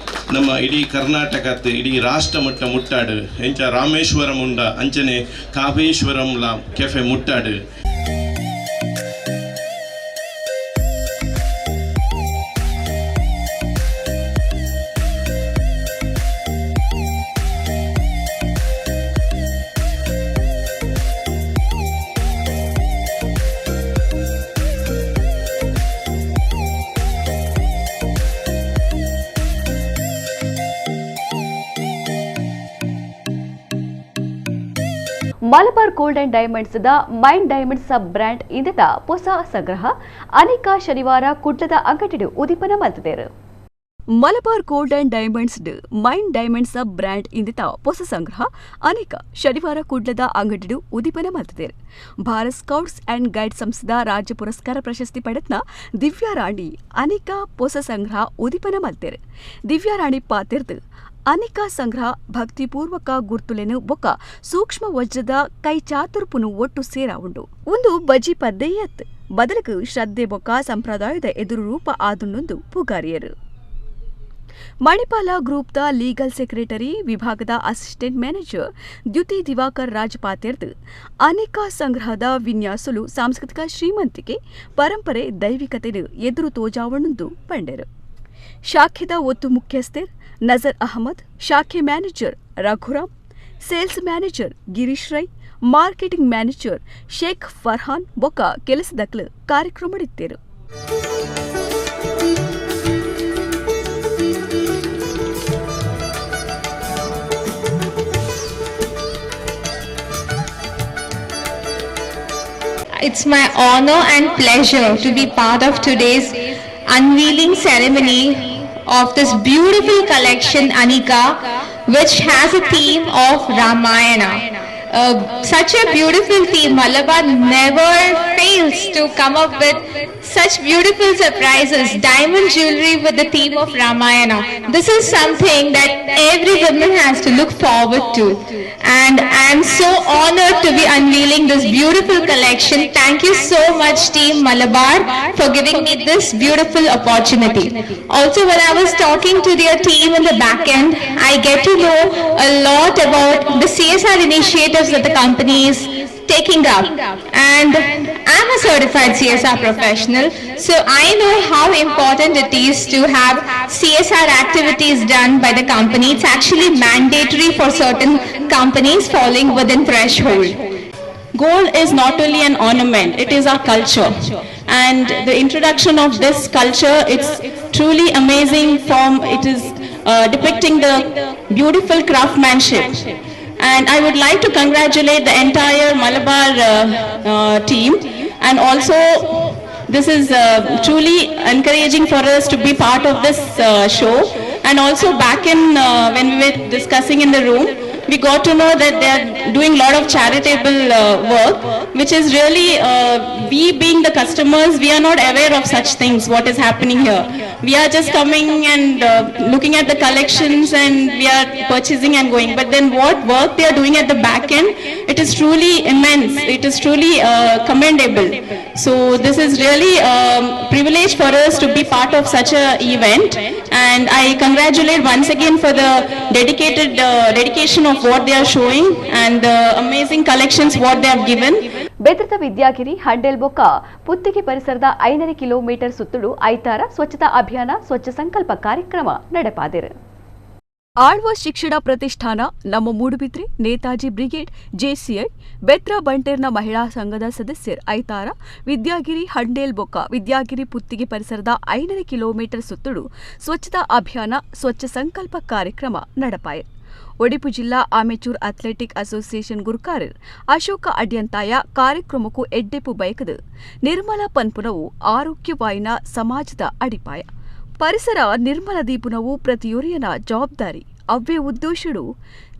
ನಮ್ಮ ಇಡೀ ಕರ್ನಾಟಕದ ಇಡೀ ರಾಷ್ಟ್ರ ಮಟ್ಟ ಮುಟ್ಟಾಡು. ಎಂಚ ರಾಮೇಶ್ವರಂ ಉಂಡ ಅಂಚನೆ ಕಾವೇಶ್ವರಂಲ ಕೆಫೆ ಮುಟ್ಟಾಡು. Malabar gold and diamonds the mine diamonds sub brand ಇಂದದ ಹೊಸ ಸಂಗ್ರಹ ಅನೇಕ ಶನಿವಾರ ಕುಡ್ಲದ ಅಂಗಡಿಡು ಉದೀಪನ ಮಲ್ತದೇರು. Malabar gold and diamonds mine diamonds sub brand ಇಂದಿತ ಹೊಸ ಸಂಗ್ರಹ ಅನೇಕ ಶನಿವಾರ ಕುಡ್ಲದ ಅಂಗಡಿಡು ಉದೀಪನ ಮಲ್ತದೇರು. ಭಾರತ್ scouts and guide ಸಂಸ್ಥೆದ ರಾಜ್ಯ ಪುರಸ್ಕಾರ ಪ್ರಶಸ್ತಿ ಪಡೆದ ದಿವ್ಯಾ ರಾಣಿ ಅನೇಕ ಹೊಸ ಸಂಗ್ರಹ ಉದೀಪನ ಮಲ್ತೇರು. ದಿವ್ಯಾ ರಾಣಿ ಪಾತಿರ್ದು ಅನೇಕ ಸಂಗ್ರಹ ಭಕ್ತಿಪೂರ್ವಕ ಗುರ್ತುಲೆನು ಬೊಕ್ಕ ಸೂಕ್ಷ್ಮ ವಜ್ರದ ಕೈ ಚಾತುರ್ಪುನು ಒಟ್ಟು ಸೇರ ಉಂಡು. ಒಂದು ಬಜಿ ಪದ್ದೆಯತ್ ಬದಲಕು ಶ್ರದ್ಧೆ ಬೊಕ್ಕ ಸಂಪ್ರದಾಯದ ಎದುರು ರೂಪ ಆದುನ್ನೊಂದು ಪುಗಾರಿಯರು. ಮಣಿಪಾಲ ಗ್ರೂಪ್ದ ಲೀಗಲ್ ಸೆಕ್ರೆಟರಿ ವಿಭಾಗದ ಅಸಿಸ್ಟೆಂಟ್ ಮ್ಯಾನೇಜರ್ ದ್ಯುತಿ ದಿವಾಕರ್ ರಾಜ್ ಪಾತಿರ್ದು ಅನೇಕ ಸಂಗ್ರಹದ ವಿನ್ಯಾಸಲು ಸಾಂಸ್ಕೃತಿಕ ಶ್ರೀಮಂತಿಕೆ ಪರಂಪರೆ ದೈವಿಕತೆನು ಎದುರು ತೋಜಾವಣಂದು ಪಂಡೆರು. ಶಾಖೆದ ಒತ್ತು ಮುಖ್ಯಸ್ಥರ್ ನಜರ್ ಅಹಮದ್, ಶಾಖೆ manager Raghuram, sales manager Girish Rai, marketing manager Sheikh Farhan ಬೊಕ್ಕ ಕೆಲಸದಕ್ಲು ಕಾರ್ಯಕ್ರಮಡಿತ್ತೇರು. It's my honor and pleasure to be part of today's unveiling ceremony of this beautiful collection Anika, which has a theme of Ramayana. Such a beautiful theme. Malabar never fails to come up with such beautiful surprises. Diamond jewelry with the theme of Ramayana. This is something that every woman has to look forward to. And I am so honored to be unveiling this beautiful collection. Thank you so much Team Malabar for giving me this beautiful opportunity. Also, when I was talking to their team in the back end, I get to know a lot about the CSR initiatives that the company is taking up. And I'm a certified CSR professional, so I know how important it is to have CSR activities done by the company. It's actually mandatory for certain companies falling within threshold. Gold is not only an ornament, it is our culture. And the introduction of this culture, it's truly amazing form. It is depicting the beautiful craftsmanship. And I would like to congratulate the entire Malabar team. And also, this is truly encouraging for us to be part of this show. And also back in when we were discussing in the room, we got to know that they are doing a lot of charitable work, which is really, we being the customers, we are not aware of such things, what is happening here. We are just coming and looking at the collections and we are purchasing and going. But then what work they are doing at the back end, it is truly immense. It is truly commendable. So this is really a privilege for us to be part of such an event. And I congratulate once again for the dedication of what they are showing and the amazing collections what they have given. ಬೆದ್ರದ Vidyagiri ಹಂಡೇಲ್ ಬೊಕ್ಕ ಪುತ್ತಿಗೆ ಪರಿಸರದ 5 kilometre ಸುತ್ತಲೂ ಐತಾರ ಸ್ವಚ್ಛತಾ ಅಭಿಯಾನ ಸ್ವಚ್ಛ ಸಂಕಲ್ಪ ಕಾರ್ಯಕ್ರಮ ನಡೆಪಾದಿರು. ಆಳ್ವ ಶಿಕ್ಷಣ ಪ್ರತಿಷ್ಠಾನ ನಮ್ಮ ಮೂಡುಬಿದ್ರೆ ನೇತಾಜಿ ಬ್ರಿಗೇಡ್ ಜೆಸಿಐ ಬೆತ್ರ ಬಂಟೇರ್ನ ಮಹಿಳಾ ಸಂಘದ ಸದಸ್ಯರು ಐತಾರ ವಿದ್ಯಾಗಿರಿ ಹಂಡೇಲ್ ಬೊಕ್ಕ ವಿದ್ಯಾಗಿರಿ ಪುತ್ತಿಗೆ ಪರಿಸರದ 5 ಕಿಲೋಮೀಟರ್ ಸುತ್ತಲೂ ಸ್ವಚ್ಛತಾ ಅಭಿಯಾನ ಸ್ವಚ್ಛ ಸಂಕಲ್ಪ ಕಾರ್ಯಕ್ರಮ ನಡೆಪಾಯಿರು. ಒಡಿಪು ಜಿಲ್ಲಾ ಆಮೆಚೂರ್ ಅಥ್ಲೆಟಿಕ್ ಅಸೋಸಿಯೇಷನ್ ಗುರುಕಾರರ್ ಅಶೋಕ ಅಡ್ಯಂತಾಯ ಕಾರ್ಯಕ್ರಮಕ್ಕೂ ಎಡ್ಡೆಪು ಬಯಕದು ನಿರ್ಮಲ ಪನ್ಪುನವು ಆರೋಗ್ಯವಾಯಿನ ಸಮಾಜದ ಅಡಿಪಾಯ. ಪರಿಸರ ನಿರ್ಮಲ ದೀಪುನವು ಪ್ರತಿಯೊರಿಯನ ಜವಾಬ್ದಾರಿ. ಅವ್ವೇ ಉದ್ದೇಶಡು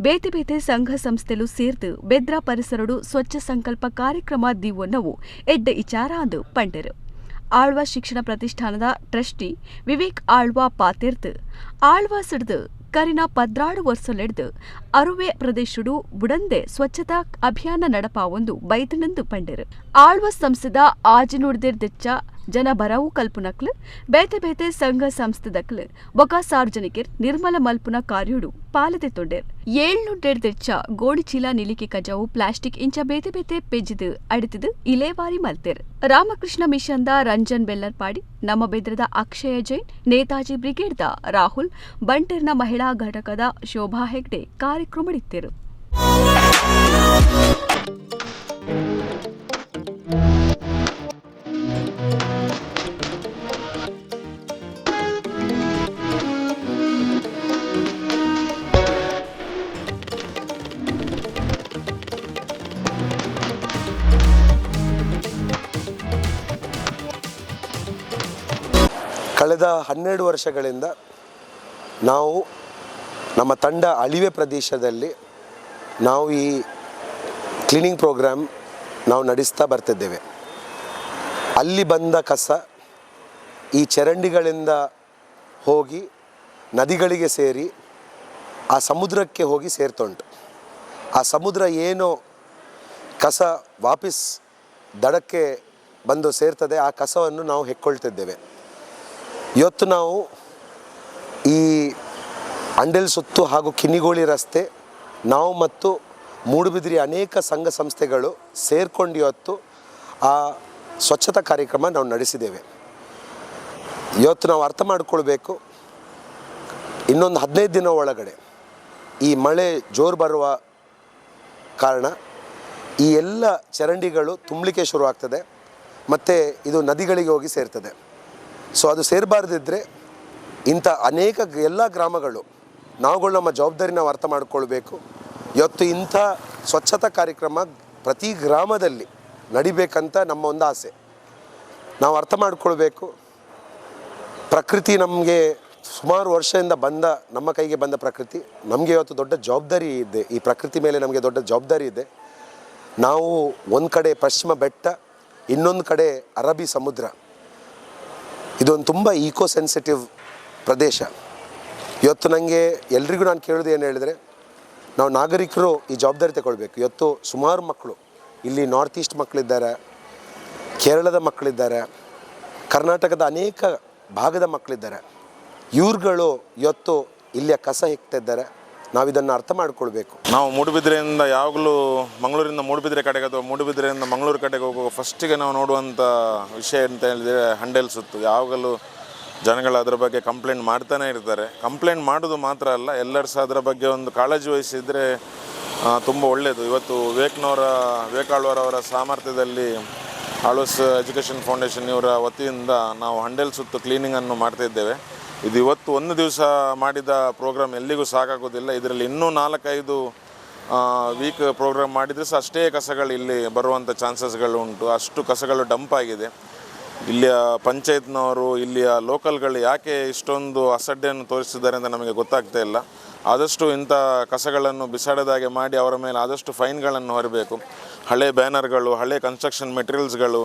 ಬೇತೆ ಬೇತೆ ಸಂಘ ಸಂಸ್ಥೆಲು ಸೇರ್ದು ಬೆದ್ರ ಪರಿಸರಡು ಸ್ವಚ್ಛ ಸಂಕಲ್ಪ ಕಾರ್ಯಕ್ರಮ ದೀವೊನ್ನವು ಎಡ್ಡೆ ಇಚಾರ ಅಂದು ಪಂಡೆರು. ಆಳ್ವ ಶಿಕ್ಷಣ ಪ್ರತಿಷ್ಠಾನದ ಟ್ರಸ್ಟಿ ವಿವೇಕ್ ಆಳ್ವ ಪಾತೆರ್ದು ಆಳ್ವ ಸಿಡ್ದು ಕರಿನ 14 ವರ್ಷಲೆಡ್ದು ಅರುವೆ ಪ್ರದೇಶಡು ಬುಡಂದೆ ಸ್ವಚ್ಛತಾ ಅಭಿಯಾನ ನಡಪಾವೊಂದು ಬೈದನೆಂದು ಪಂಡೆರು. ಆಳ್ವ ಸಂಸ್ಥೆದ ಆಜಿನುಡ್ದಿರ್ದೆಚ್ಚ ಜನ ಬರವು ಕಲ್ಪುನಕ್ಲು ಬೇತೆ ಬೇತೆ ಸಂಘ ಸಂಸ್ಥೆದಕ್ಲು ಬೊಕ ಸಾರ್ವಜನಿಕರ್ ನಿರ್ಮಲ ಮಲ್ಪುನ ಕಾರ್ಯಡು ಪಾಲದೆ ತೊಂಡೆರ್. 700 ಗೋಣಿಚೀಲ ನಿಲಿಕೆ ಕಜಾವು ಪ್ಲಾಸ್ಟಿಕ್ ಇಂಚ ಬೇತೆ ಬೇತೆ ಪೆಜ್ಜಿದು ಅಡಿತಿದು ಇಲೇವಾರಿ ಮಲ್ತೆರ್. ರಾಮಕೃಷ್ಣ ಮಿಷನ್ದ ರಂಜನ್ ಬೆಲ್ಲರ್ಪಾಡಿ, ನಮ್ಮ ಬೆದ್ರದ ಅಕ್ಷಯ ಜೈನ್, ನೇತಾಜಿ ಬ್ರಿಗೇಡ್ದ ರಾಹುಲ್, ಬಂಟೆರ್ನ ಮಹಿಳಾ ಘಟಕದ ಶೋಭಾ ಹೆಗ್ಡೆ ಕಾರ್ಯಕ್ರಮಡಿತ್ತೆರು. ಕಳೆದ 12 ವರ್ಷಗಳಿಂದ ನಾವು ನಮ್ಮ ತಂಡ ಅಳಿವೆ ಪ್ರದೇಶದಲ್ಲಿ ನಾವು ಈ ಕ್ಲೀನಿಂಗ್ ಪ್ರೋಗ್ರಾಮ್ ನಾವು ನಡೆಸ್ತಾ ಬರ್ತಿದ್ದೇವೆ. ಅಲ್ಲಿ ಬಂದ ಕಸ ಈ ಚರಂಡಿಗಳಿಂದ ಹೋಗಿ ನದಿಗಳಿಗೆ ಸೇರಿ ಆ ಸಮುದ್ರಕ್ಕೆ ಹೋಗಿ ಸೇರ್ತುಂಟು. ಆ ಸಮುದ್ರ ಏನೋ ಕಸ ವಾಪಸ್ ದಡಕ್ಕೆ ಬಂದು ಸೇರ್ತದೆ, ಆ ಕಸವನ್ನು ನಾವು ಹೆಕ್ಕೊಳ್ತಿದ್ದೇವೆ. ಇವತ್ತು ನಾವು ಈ ಅಂಡೆಲ್ ಸುತ್ತು ಹಾಗೂ ಕಿನ್ನಿಗೋಳಿ ರಸ್ತೆ ನಾವು ಮತ್ತು ಮೂಡುಬಿದಿರಿ ಅನೇಕ ಸಂಘ ಸಂಸ್ಥೆಗಳು ಸೇರಿಕೊಂಡು ಇವತ್ತು ಆ ಸ್ವಚ್ಛತಾ ಕಾರ್ಯಕ್ರಮ ನಾವು ನಡೆಸಿದ್ದೇವೆ. ಇವತ್ತು ನಾವು ಅರ್ಥ ಮಾಡಿಕೊಳ್ಬೇಕು, ಇನ್ನೊಂದು 15 ದಿನ ಒಳಗಡೆ ಈ ಮಳೆ ಜೋರು ಬರುವ ಕಾರಣ ಈ ಎಲ್ಲ ಚರಂಡಿಗಳು ತುಂಬಲಿಕ್ಕೆ ಶುರುವಾಗ್ತದೆ ಮತ್ತು ಇದು ನದಿಗಳಿಗೆ ಹೋಗಿ ಸೇರ್ತದೆ. ಸೊ ಅದು ಸೇರಬಾರ್ದಿದ್ದರೆ ಇಂಥ ಅನೇಕ ಎಲ್ಲ ಗ್ರಾಮಗಳು ನಾವುಗಳು ನಮ್ಮ ಜವಾಬ್ದಾರಿ ನಾವು ಅರ್ಥ ಮಾಡಿಕೊಳ್ಬೇಕು. ಇವತ್ತು ಇಂಥ ಸ್ವಚ್ಛತಾ ಕಾರ್ಯಕ್ರಮ ಪ್ರತಿ ಗ್ರಾಮದಲ್ಲಿ ನಡಿಬೇಕಂತ ನಮ್ಮ ಒಂದು ಆಸೆ. ನಾವು ಅರ್ಥ ಮಾಡಿಕೊಳ್ಬೇಕು, ಪ್ರಕೃತಿ ನಮಗೆ ಸುಮಾರು ವರ್ಷದಿಂದ ಬಂದ ನಮ್ಮ ಕೈಗೆ ಬಂದ ಪ್ರಕೃತಿ ನಮಗೆ ಇವತ್ತು ದೊಡ್ಡ ಜವಾಬ್ದಾರಿ ಇದೆ. ಈ ಪ್ರಕೃತಿ ಮೇಲೆ ನಮಗೆ ದೊಡ್ಡ ಜವಾಬ್ದಾರಿ ಇದೆ. ನಾವು ಒಂದು ಕಡೆ ಪಶ್ಚಿಮ ಬೆಟ್ಟ, ಇನ್ನೊಂದು ಕಡೆ ಅರಬ್ಬಿ ಸಮುದ್ರ, ಇದೊಂದು ತುಂಬ ಈಕೋ ಸೆನ್ಸಿಟಿವ್ ಪ್ರದೇಶ. ಇವತ್ತು ನನಗೆ ಎಲ್ರಿಗೂ ನಾನು ಕೇಳೋದು ಏನು ಹೇಳಿದರೆ, ನಾವು ನಾಗರಿಕರು ಈ ಜವಾಬ್ದಾರಿ ತಗೊಳ್ಬೇಕು. ಇವತ್ತು ಸುಮಾರು ಮಕ್ಕಳು ಇಲ್ಲಿ ನಾರ್ತ್ ಈಸ್ಟ್ ಮಕ್ಕಳಿದ್ದಾರೆ, ಕೇರಳದ ಮಕ್ಕಳಿದ್ದಾರೆ, ಕರ್ನಾಟಕದ ಅನೇಕ ಭಾಗದ ಮಕ್ಕಳಿದ್ದಾರೆ. ಇವ್ರುಗಳು ಇವತ್ತು ಇಲ್ಲಿಯ ಕಸ ಹೆಕ್ತಿದ್ದಾರೆ. ನಾವಿದನ್ನು ಅರ್ಥ ಮಾಡಿಕೊಳ್ಬೇಕು. ನಾವು ಮೂಡುಬಿದಿರೆಯಿಂದ ಯಾವಾಗಲೂ ಮಂಗಳೂರಿಂದ ಮೂಡುಬಿದಿರೆ ಕಡೆಗೆ ಅಥವಾ ಮೂಡುಬಿದಿರೆಯಿಂದ ಮಂಗಳೂರು ಕಡೆಗೆ ಹೋಗುವ ಫಸ್ಟಿಗೆ ನಾವು ನೋಡುವಂಥ ವಿಷಯ ಅಂತ ಹೇಳಿದರೆ ಹಂಡೆಲ್ ಸುತ್ತು. ಯಾವಾಗಲೂ ಜನಗಳು ಅದರ ಬಗ್ಗೆ ಕಂಪ್ಲೇಂಟ್ ಮಾಡ್ತಾನೆ ಇರ್ತಾರೆ. ಕಂಪ್ಲೇಂಟ್ ಮಾಡೋದು ಮಾತ್ರ ಅಲ್ಲ, ಎಲ್ಲರೂ ಸಹ ಅದರ ಬಗ್ಗೆ ಒಂದು ಕಾಳಜಿ ವಹಿಸಿದರೆ ತುಂಬ ಒಳ್ಳೆಯದು. ಇವತ್ತು ವಿವೇಕ್ ಆಳ್ವರವರ ಸಾಮರ್ಥ್ಯದಲ್ಲಿ ಆಳ್ವಾಸ್ ಎಜುಕೇಷನ್ ಫೌಂಡೇಶನ್ ಇವರ ವತಿಯಿಂದ ನಾವು ಹಂಡೆಲ್ ಸುತ್ತು ಕ್ಲೀನಿಂಗನ್ನು ಮಾಡ್ತಾಯಿದ್ದೇವೆ. ಇದು ಇವತ್ತು ಒಂದು ದಿವಸ ಮಾಡಿದ ಪ್ರೋಗ್ರಾಮ್ ಎಲ್ಲಿಗೂ ಸಾಕಾಗೋದಿಲ್ಲ. ಇದರಲ್ಲಿ ಇನ್ನೂ 4-5 ವೀಕ್ ಪ್ರೋಗ್ರಾಮ್ ಮಾಡಿದರೆ ಸಹ ಅಷ್ಟೇ ಕಸಗಳು ಇಲ್ಲಿ ಬರುವಂಥ ಚಾನ್ಸಸ್ಗಳು ಉಂಟು. ಅಷ್ಟು ಕಸಗಳು ಡಂಪ್ ಆಗಿದೆ. ಇಲ್ಲಿಯ ಪಂಚಾಯತ್ನವರು, ಇಲ್ಲಿಯ ಲೋಕಲ್ಗಳು ಯಾಕೆ ಇಷ್ಟೊಂದು ಅಸಡ್ಡೆಯನ್ನು ತೋರಿಸಿದ್ದಾರೆ ಅಂತ ನಮಗೆ ಗೊತ್ತಾಗ್ತಾ ಇಲ್ಲ. ಆದಷ್ಟು ಇಂಥ ಕಸಗಳನ್ನು ಬಿಸಾಡದಾಗೆ ಮಾಡಿ ಅವರ ಮೇಲೆ ಆದಷ್ಟು ಫೈನ್ಗಳನ್ನು ಹೊರಬೇಕು. ಹಳೆ ಬ್ಯಾನರ್ಗಳು, ಹಳೆ ಕನ್ಸ್ಟ್ರಕ್ಷನ್ ಮೆಟೀರಿಯಲ್ಸ್ಗಳು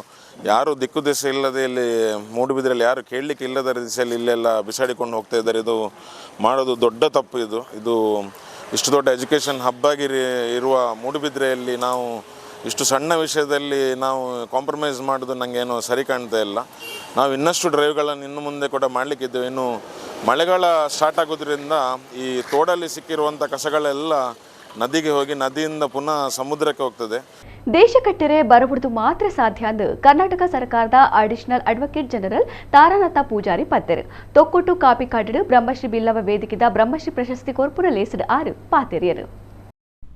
ಯಾರೂ ದಿಕ್ಕು ದಿಸೆ ಇಲ್ಲದೆ ಇಲ್ಲಿ ಮೂಡುಬಿದಿರೆಯಲ್ಲಿ ಯಾರು ಕೇಳಲಿಕ್ಕೆ ಇಲ್ಲದ ದಿಸೆಯಲ್ಲಿ ಇಲ್ಲೆಲ್ಲ ಬಿಸಾಡಿಕೊಂಡು ಹೋಗ್ತಾ ಇದ್ದಾರೆ. ಇದು ಮಾಡೋದು ದೊಡ್ಡ ತಪ್ಪು. ಇದು ಇದು ಇಷ್ಟು ದೊಡ್ಡ ಎಜುಕೇಷನ್ ಹಬ್ಬಾಗಿ ಇರುವ ಮೂಡುಬಿದಿರೆಯಲ್ಲಿ ನಾವು ಇಷ್ಟು ಸಣ್ಣ ವಿಷಯದಲ್ಲಿ ನಾವು ಕಾಂಪ್ರಮೈಸ್ ಮಾಡೋದು ನನಗೇನು ಸರಿ ಕಾಣ್ತಾ ಇಲ್ಲ. ನಾವು ಇನ್ನಷ್ಟು ಡ್ರೈವ್ಗಳನ್ನು ಇನ್ನು ಮುಂದೆ ಕೂಡ ಮಾಡಲಿಕ್ಕಿದ್ದೇವೆ. ಇನ್ನು ಮಳೆಗಾಲ ಸ್ಟಾರ್ಟ್ ಆಗೋದ್ರಿಂದ ಈ ತೋಡಲ್ಲಿ ಸಿಕ್ಕಿರುವಂಥ ಕಸಗಳೆಲ್ಲ ನದಿಗೆ ಹೋಗಿ ನದಿಯಿಂದ ಪುನಃ ಸಮುದ್ರಕ್ಕೆ ಹೋಗ್ತದೆ. ದೇಶ ಕಟ್ಟರೆ ಬರಬುಡ್ದು ಮಾತ್ರ ಸಾಧ್ಯ ಎಂದು ಕರ್ನಾಟಕ ಸರ್ಕಾರದ additional advocate general Taranatha Poojary ಪತ್ತೆರು. Thokkottu Kapikad ಬ್ರಹ್ಮಶ್ರೀ ಬಿಲ್ಲವ ವೇದಿಕೆದ ಬ್ರಹ್ಮಶ್ರೀ ಪ್ರಶಸ್ತಿ ಕೊರ್ಪುರ ಲೇಸಡ್ ಆರು ಪಾತೆರಿಯರು.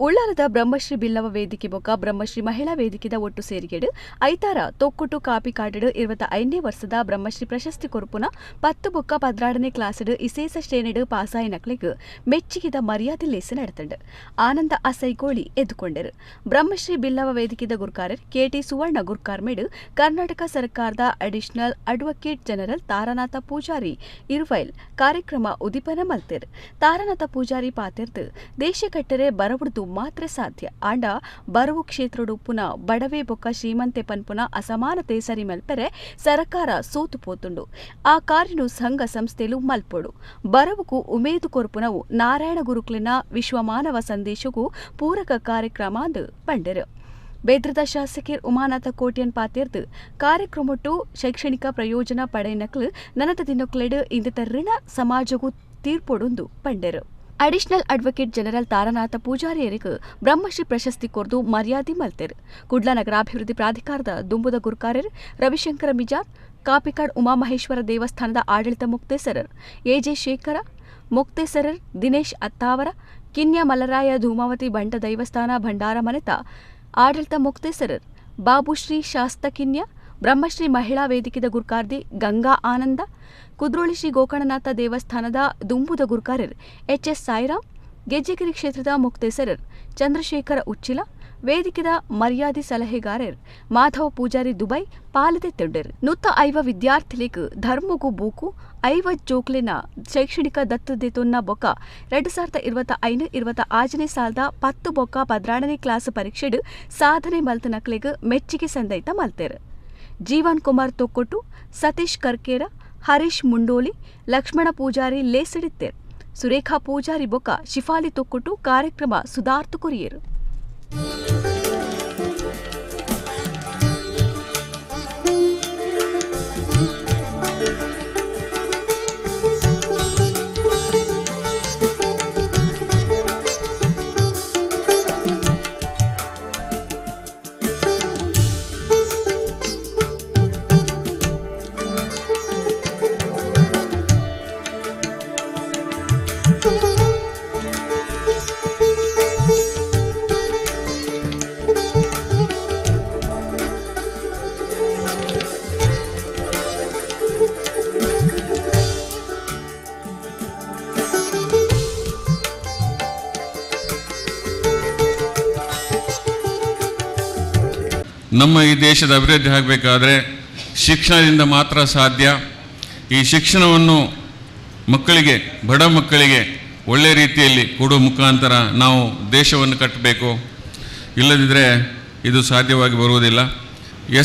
ಉಳ್ಳಾಲದ ಬ್ರಹ್ಮಶ್ರೀ ಬಿಲ್ಲವ ವೇದಿಕೆ ಬೊಕ್ಕ ಬ್ರಹ್ಮಶ್ರೀ ಮಹಿಳಾ ವೇದಿಕೆದ ಒಟ್ಟು ಸೇರಿಗೆಡು ಐತಾರ ತೊಕ್ಕುಟು ಕಾಪಿಕಾಡು 25ನೇ ವರ್ಷದ ಬ್ರಹ್ಮಶ್ರೀ ಪ್ರಶಸ್ತಿ ಕೊರ್ಪುನ 10 ಬೊಕ್ಕ 12ನೇ ಕ್ಲಾಸ್ಡ್ ಇಸೇಸ ಶ್ರೇಣಿಡ್ ಪಾಸಾಯಿನಕ್ಲೆಗ್ ಮೆಚ್ಚಿಗೆದ ಮರ್ಯಾದೆ ಲೇಸ್ ನಡೆತಂಡು ಆನಂದ ಅಸೈಗೋಳಿ ಎದ್ದುಕೊಂಡರು. ಬ್ರಹ್ಮಶ್ರೀ ಬಿಲ್ಲವ ವೇದಿಕೆದ ಗುರ್ಕಾರರ್ ಕೆಟಿ ಸುವರ್ಣ ಗುರ್ಕಾರ್ಮೇಡು ಕರ್ನಾಟಕ ಸರ್ಕಾರದ additional advocate general Taranatha Poojary Iruvail ಕಾರ್ಯಕ್ರಮ ಉದ್ದೀಪನ ಮಲ್ತೆರ್. ತಾರಾನಾಥ ಪೂಜಾರಿ ಪಾತೆರ್ದು ದೇಶ ಕಟ್ಟರೆ ಬರವುಡ್ದು ಮಾತ್ರ ಸಾಧ್ಯ ಆಂಡ ಬರವು ಕ್ಷೇತ್ರಡು ಪುನಃ ಬಡವೆ ಬೊಕ್ಕ ಶ್ರೀಮಂತೆ ಪನ್ಪುನ ಅಸಮಾನತೆ ಸರಿ ಮಲ್ಪೆರೆ ಸರಕಾರ ಸೋತು ಪೋತುಂಡು. ಆ ಕಾರ್ಯನು ಸಂಘ ಸಂಸ್ಥೆಲು ಮಲ್ಪೊಡು. ಬರವುಕು ಉಮೇದು ಕೊರ್ಪುನವು ನಾರಾಯಣ ಗುರುಕ್ಲಿನ ವಿಶ್ವಮಾನವ ಸಂದೇಶಕ್ಕೂ ಪೂರಕ ಕಾರ್ಯಕ್ರಮ ಅಂದು ಪಂಡರು. ಬೇದ್ರದ ಶಾಸಕರ್ ಉಮಾನಾಥ ಕೋಟ್ಯನ್ ಪಾತೆರ್ದು ಕಾರ್ಯಕ್ರಮಟ್ಟು ಶೈಕ್ಷಣಿಕ ಪ್ರಯೋಜನ ಪಡೆಯನಕ್ಲು ನನದ ದಿನಕ್ಲೆಡು ಇಂದಿತ ಋಣ ಸಮಾಜಗೂ ತೀರ್ಪೊಡುಂದು ಪಂಡರು. ಅಡಿಷನಲ್ ಅಡ್ವೊಕೇಟ್ ಜನರಲ್ ತಾರಾನಾಥ ಪೂಜಾರಿಯರಿಗೆ ಬ್ರಹ್ಮಶ್ರೀ ಪ್ರಶಸ್ತಿ ಕೊರ್ದು ಮರ್ಯಾದೆ ಮಲ್ತೆರ್. ಕುಡ್ಲ ನಗರಾಭಿವೃದ್ಧಿ ಪ್ರಾಧಿಕಾರದ ದುಂಬುದ ಗುರ್ಕಾರರ್ ರವಿಶಂಕರ ಮಿಜಾರ್, ಕಾಪಿಕಾಡ್ ಉಮಾಮಹೇಶ್ವರ ದೇವಸ್ಥಾನದ ಆಡಳಿತ ಮುಕ್ತೇಸರರ್ ಎಜೆ ಶೇಖರ, ಮುಕ್ತೇಸರರ್ ದಿನೇಶ್ ಅತ್ತಾವರ, ಕಿನ್ಯ ಮಲರಾಯ ಧೂಮಾವತಿ ಬಂಟ ದೈವಸ್ಥಾನ ಭಂಡಾರ ಮನೆತ ಆಡಳಿತ ಮುಕ್ತೇಸರರ್ ಬಾಬುಶ್ರೀ ಶಾಸ್ತಕಿನ್ಯ, ಬ್ರಹ್ಮಶ್ರೀ ಮಹಿಳಾ ವೇದಿಕೆದ ಗುರ್ಕಾರ್ದಿ ಗಂಗಾ ಆನಂದ, ಕುದ್ರೋಳಿ ಶ್ರೀ ಗೋಕರ್ಣನಾಥ ದೇವಸ್ಥಾನದ ದುಂಬುದ ಗುರ್ಕಾರರ್ ಎಚ್ ಎಸ್ ಸಾಯಿರಾಮ್, ಗೆಜ್ಜೆಗಿರಿ ಕ್ಷೇತ್ರದ ಮುಕ್ತೇಸರರ್ ಚಂದ್ರಶೇಖರ ಉಚ್ಚಿಲ, ವೇದಿಕೆದ ಮರ್ಯಾದೆ ಸಲಹೆಗಾರರ್ ಮಾಧವ ಪೂಜಾರಿ ದುಬೈ ಪಾಲದೆತ್ತೊಂಡರ್. 150 ವಿದ್ಯಾರ್ಥಿಲಿಗ್ ಧರ್ಮಗು ಬೂಕು 50 ಜೋಕ್ಲೆನ ಶೈಕ್ಷಣಿಕ ದತ್ತುದೆತೊನ್ನ ಬೊಕ್ಕ 2025-26ನೇ ಸಾಲದ 10 ಬೊಕ್ಕ 12ನೇ ಕ್ಲಾಸ್ ಪರೀಕ್ಷೆಡ್ ಸಾಧನೆ ಮಲ್ತನಕ್ಲೆಗ್ ಮೆಚ್ಚಿಗೆ ಸಂದೈತ ಮಲ್ತೆರ್. ಜೀವನ್ ಕುಮಾರ್ ತೊಕ್ಕೊಟ್ಟು, ಸತೀಶ್ ಕರ್ಕೇರ, ಹರೀಶ್ ಮುಂಡೋಲಿ, ಲಕ್ಷ್ಮಣ ಪೂಜಾರಿ ಲೇಸಿಡಿತ್ತೇರ್. ಸುರೇಖಾ ಪೂಜಾರಿ ಬೊಕ್ಕ ಶಿಫಾಲಿ ತೊಕ್ಕೊಟ್ಟು ಕಾರ್ಯಕ್ರಮ ಸುಧಾರ್ತು ಕೊರಿಯರು. ನಮ್ಮ ಈ ದೇಶದ ಅಭಿವೃದ್ಧಿ ಆಗಬೇಕಾದರೆ ಶಿಕ್ಷಣದಿಂದ ಮಾತ್ರ ಸಾಧ್ಯ. ಈ ಶಿಕ್ಷಣವನ್ನು ಮಕ್ಕಳಿಗೆ, ಬಡ ಮಕ್ಕಳಿಗೆ ಒಳ್ಳೆಯ ರೀತಿಯಲ್ಲಿ ಕೊಡುವ ಮುಖಾಂತರ ನಾವು ದೇಶವನ್ನು ಕಟ್ಟಬೇಕು. ಇಲ್ಲದಿದ್ದರೆ ಇದು ಸಾಧ್ಯವಾಗಿ ಬರುವುದಿಲ್ಲ.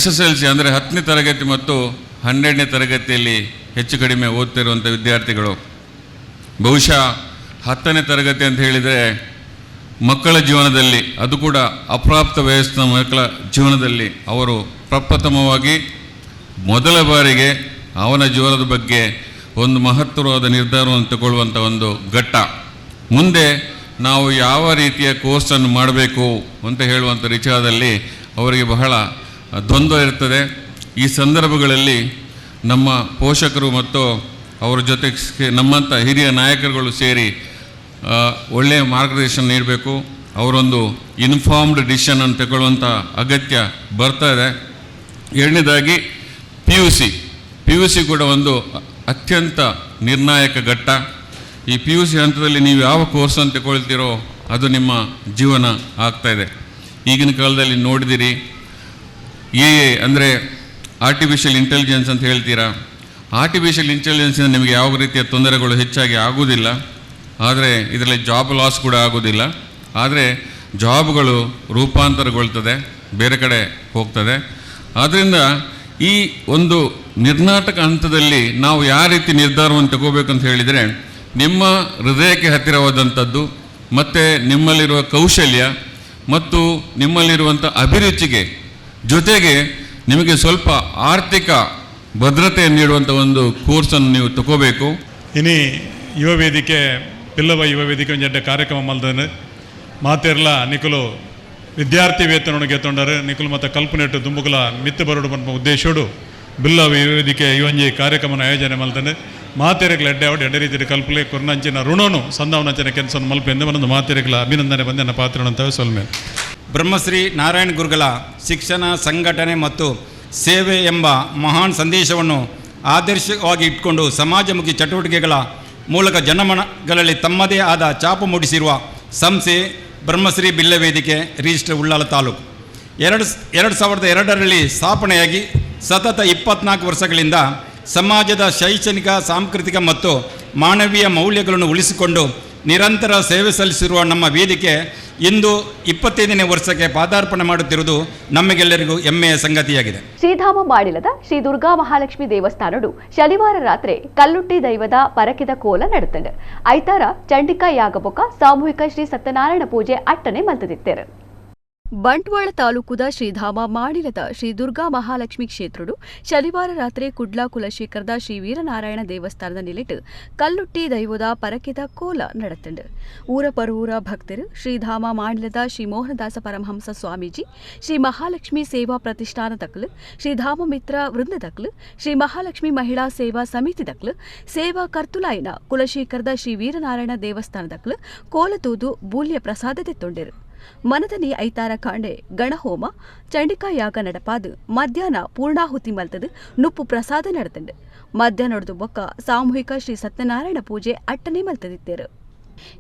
SSLC ಅಂದರೆ 10ನೇ ತರಗತಿ ಮತ್ತು 12ನೇ ತರಗತಿಯಲ್ಲಿ ಹೆಚ್ಚು ಕಡಿಮೆ ಓದ್ತಿರುವಂಥ ವಿದ್ಯಾರ್ಥಿಗಳು, ಬಹುಶಃ 10ನೇ ತರಗತಿ ಅಂತ ಹೇಳಿದರೆ ಮಕ್ಕಳ ಜೀವನದಲ್ಲಿ, ಅದು ಕೂಡ ಅಪ್ರಾಪ್ತ ವಯಸ್ಸಿನ ಮಕ್ಕಳ ಜೀವನದಲ್ಲಿ ಅವರು ಪ್ರಪ್ರಥಮವಾಗಿ ಮೊದಲ ಬಾರಿಗೆ ಅವನ ಜೀವನದ ಬಗ್ಗೆ ಒಂದು ಮಹತ್ತರವಾದ ನಿರ್ಧಾರವನ್ನು ತಗೊಳ್ಳುವಂಥ ಒಂದು ಘಟ್ಟ. ಮುಂದೆ ನಾವು ಯಾವ ರೀತಿಯ ಕೋರ್ಸನ್ನು ಮಾಡಬೇಕು ಅಂತ ಹೇಳುವಂಥ ವಿಚಾರದಲ್ಲಿ ಅವರಿಗೆ ಬಹಳ ದ್ವಂದ್ವ ಇರ್ತದೆ. ಈ ಸಂದರ್ಭಗಳಲ್ಲಿ ನಮ್ಮ ಪೋಷಕರು ಮತ್ತು ಅವರ ಜೊತೆ ನಮ್ಮಂಥ ಹಿರಿಯ ನಾಯಕರುಗಳು ಸೇರಿ ಒಳ್ಳೆಯ ಮಾರ್ಗದರ್ಶನ ನೀಡಬೇಕು. ಅವರೊಂದು ಇನ್ಫಾರ್ಮ್ಡ್ ಡಿಸಿಷನನ್ನು ತಗೊಳ್ಳುವಂಥ ಅಗತ್ಯ ಬರ್ತಾ ಇದೆ. ಎರಡನೇದಾಗಿ ಪಿ ಯು ಸಿ ಕೂಡ ಒಂದು ಅತ್ಯಂತ ನಿರ್ಣಾಯಕ ಘಟ್ಟ. ಈ PUC ಹಂತದಲ್ಲಿ ನೀವು ಯಾವ ಕೋರ್ಸನ್ನು ತಗೊಳ್ತೀರೋ ಅದು ನಿಮ್ಮ ಜೀವನ ಆಗ್ತಾಯಿದೆ. ಈಗಿನ ಕಾಲದಲ್ಲಿ ನೋಡಿದಿರಿ, AI ಅಂದರೆ ಆರ್ಟಿಫಿಷಿಯಲ್ ಇಂಟೆಲಿಜೆನ್ಸ್ ಅಂತ ಹೇಳ್ತೀರಾ. ಆರ್ಟಿಫಿಷಿಯಲ್ ಇಂಟೆಲಿಜೆನ್ಸಿಂದ ನಿಮಗೆ ಯಾವ ರೀತಿಯ ತೊಂದರೆಗಳು ಹೆಚ್ಚಾಗಿ ಆಗುವುದಿಲ್ಲ, ಆದರೆ ಇದರಲ್ಲಿ ಜಾಬ್ ಲಾಸ್ ಕೂಡ ಆಗೋದಿಲ್ಲ. ಆದರೆ ಜಾಬ್ಗಳು ರೂಪಾಂತರಗೊಳ್ತದೆ, ಬೇರೆ ಕಡೆ ಹೋಗ್ತದೆ. ಆದ್ದರಿಂದ ಈ ಒಂದು ನಿರ್ಣಾಯಕ ಹಂತದಲ್ಲಿ ನಾವು ಯಾವ ರೀತಿ ನಿರ್ಧಾರವನ್ನು ತಗೋಬೇಕಂತ ಹೇಳಿದರೆ, ನಿಮ್ಮ ಹೃದಯಕ್ಕೆ ಹತ್ತಿರವಾದಂಥದ್ದು ಮತ್ತು ನಿಮ್ಮಲ್ಲಿರುವ ಕೌಶಲ್ಯ ಮತ್ತು ನಿಮ್ಮಲ್ಲಿರುವಂಥ ಅಭಿರುಚಿಗೆ ಜೊತೆಗೆ ನಿಮಗೆ ಸ್ವಲ್ಪ ಆರ್ಥಿಕ ಭದ್ರತೆಯನ್ನು ನೀಡುವಂಥ ಒಂದು ಕೋರ್ಸನ್ನು ನೀವು ತಗೋಬೇಕು. ಇನಿ ಯುವ ವೇದಿಕೆ ಪಿಲ್ಲವ ಯುವ ವೇದಿಕೆ ಒಂಜೆಡ್ಡೆ ಕಾರ್ಯಕ್ರಮ ಮಲ್ದನು ಮಾತೆರ್ಲ ನಿಕುಲು ವಿದ್ಯಾರ್ಥಿ ವೇತನೊಳಗೆ ತೊಂಡರು ನಿಕುಲು ಮತ್ತು ಕಲ್ಪನೆಟ್ಟು ದುಂಬುಕುಲ ಮಿತ್ತು ಬರೋಡು ಪನ್ಪ ಉದ್ದೇಶೋಡು ಬಿಲ್ಲವ ಯುವ ವೇದಿಕೆ ಈ ಒಂಜಿ ಕಾರ್ಯಕ್ರಮನ ಆಯೋಜನೆ ಮಲ್ತಂದೆ ಮಾತೆರೆಗ್ಲ ಎಡ್ಡೆ ಅವಡು ಎಡ್ಡೆ ರೀತಿಯ ಕಲ್ಪಲೆ ಕೊರ್ನಂಚಿನ ಋಣನು ಸಂದಾವನಂಚಿನ ಕೆಲಸವನ್ನು ಮಲ್ಪೆಂದು ಒಂದೊಂದು ಮಾತೆರೆಗ್ಲ ಅಭಿನಂದನೆ ಬಂದೆನ ಪಾತ್ರನಂತವೆ ಸೊಲ್ಮೆ. ಬ್ರಹ್ಮಶ್ರೀ ನಾರಾಯಣ ಗುರುಗಳ ಶಿಕ್ಷಣ, ಸಂಘಟನೆ ಮತ್ತು ಸೇವೆ ಎಂಬ ಮಹಾನ್ ಸಂದೇಶವನ್ನು ಆದರ್ಶವಾಗಿ ಇಟ್ಕೊಂಡು ಸಮಾಜಮುಖಿ ಚಟುವಟಿಕೆಗಳ ಮೂಲಕ ಜನಮನಗಳಲ್ಲಿ ತಮ್ಮದೇ ಆದ ಛಾಪು ಮೂಡಿಸಿರುವ ಸಂಸ್ಥೆ ಬ್ರಹ್ಮಶ್ರೀ ಬಿಲ್ಲ ವೇದಿಕೆ, ರಿಜಿಸ್ಟರ್ ಉಳ್ಳಾಲ ತಾಲೂಕು. 2002ರಲ್ಲಿ ಸ್ಥಾಪನೆಯಾಗಿ ಸತತ 24 ವರ್ಷಗಳಿಂದ ಸಮಾಜದ ಶೈಕ್ಷಣಿಕ, ಸಾಂಸ್ಕೃತಿಕ ಮತ್ತು ಮಾನವೀಯ ಮೌಲ್ಯಗಳನ್ನು ಉಳಿಸಿಕೊಂಡು ನಿರಂತರ ಸೇವೆ ಸಲ್ಲಿಸಿರುವ ನಮ್ಮ ವೇದಿಕೆ ಇಂದು 25ನೇ ವರ್ಷಕ್ಕೆ ಪಾದಾರ್ಪಣೆ ಮಾಡುತ್ತಿರುವುದು ನಮಗೆಲ್ಲರಿಗೂ ಹೆಮ್ಮೆಯ ಸಂಗತಿಯಾಗಿದೆ. ಶ್ರೀಧಾಮ ಮಾಡಿಲದ ಶ್ರೀ ದುರ್ಗಾ ಮಹಾಲಕ್ಷ್ಮಿ ದೇವಸ್ಥಾನಡು ಶನಿವಾರ ರಾತ್ರಿ ಕಲ್ಲುಟ್ಟಿ ದೈವದ ಪರಕಿದ ಕೋಲ ನಡೆತಂಡು. ಐತಾರ ಚಂಡಿಕಾ ಯಾಗಬೊಕ್ಕ ಸಾಮೂಹಿಕ ಶ್ರೀ ಸತ್ಯನಾರಾಯಣ ಪೂಜೆ ಅಟ್ಟನೆ ಮಲ್ತದಿತ್ತೇರು. ಬಂಟ್ವಾಳ ತಾಲೂಕುದ ಶ್ರೀಧಾಮ ಮಾಡಿಲದ ಶ್ರೀ ದುರ್ಗಾ ಮಹಾಲಕ್ಷ್ಮಿ ಕ್ಷೇತ್ರಡು ಶನಿವಾರ ರಾತ್ರಿ ಕುಡ್ಲಾ ಕುಲಶೇಖರದ ಶ್ರೀ ವೀರನಾರಾಯಣ ದೇವಸ್ಥಾನದ ನಿಲಿಟ್ಟು ಕಲ್ಲುಟ್ಟಿ ದೈವದ ಪರಕೆದ ಕೋಲ ನಡೆತಂಡು. ಊರ ಪರೂರ ಭಕ್ತರು ಶ್ರೀಧಾಮ ಮಾಡಿಲದ ಶ್ರೀ ಮೋಹನದಾಸ ಪರಮಹಂಸ ಸ್ವಾಮೀಜಿ, ಶ್ರೀ ಮಹಾಲಕ್ಷ್ಮಿ ಸೇವಾ ಪ್ರತಿಷ್ಠಾನ ದಕ್ಲು, ಶ್ರೀಧಾಮ ಮಿತ್ರ ವೃಂದ ದಕ್ಲು, ಶ್ರೀ ಮಹಾಲಕ್ಷ್ಮಿ ಮಹಿಳಾ ಸೇವಾ ಸಮಿತಿ ದಕ್ಲು, ಸೇವಾ ಕರ್ತುಲಾಯಿನ ಕುಲಶೇಖರದ ಶ್ರೀ ವೀರನಾರಾಯಣ ದೇವಸ್ಥಾನ ದಕ್ಲು ಕೋಲತೂದು ಬೂಲ್ಯ ಪ್ರಸಾದ ತೆತ್ತೊಂಡಿರು. ಮನದನಿ ಐತಾರ ಕಾಂಡೆ ಗಣಹೋಮ ಚಂಡಿಕಾ ಯಾಗ ನಡಪಾದು ಮಧ್ಯಾಹ್ನ ಪೂರ್ಣಾಹುತಿ ಮಲ್ತದು ನುಪ್ಪು ಪ್ರಸಾದ ನಡೆತಂಡು. ಮಧ್ಯಾಹ್ನೊಡ್ದು ಬೊಕ್ಕ ಸಾಮೂಹಿಕ ಶ್ರೀ ಸತ್ಯನಾರಾಯಣ ಪೂಜೆ ಅಟ್ಟನೆ ಮಲ್ತದಿತ್ತೇರು.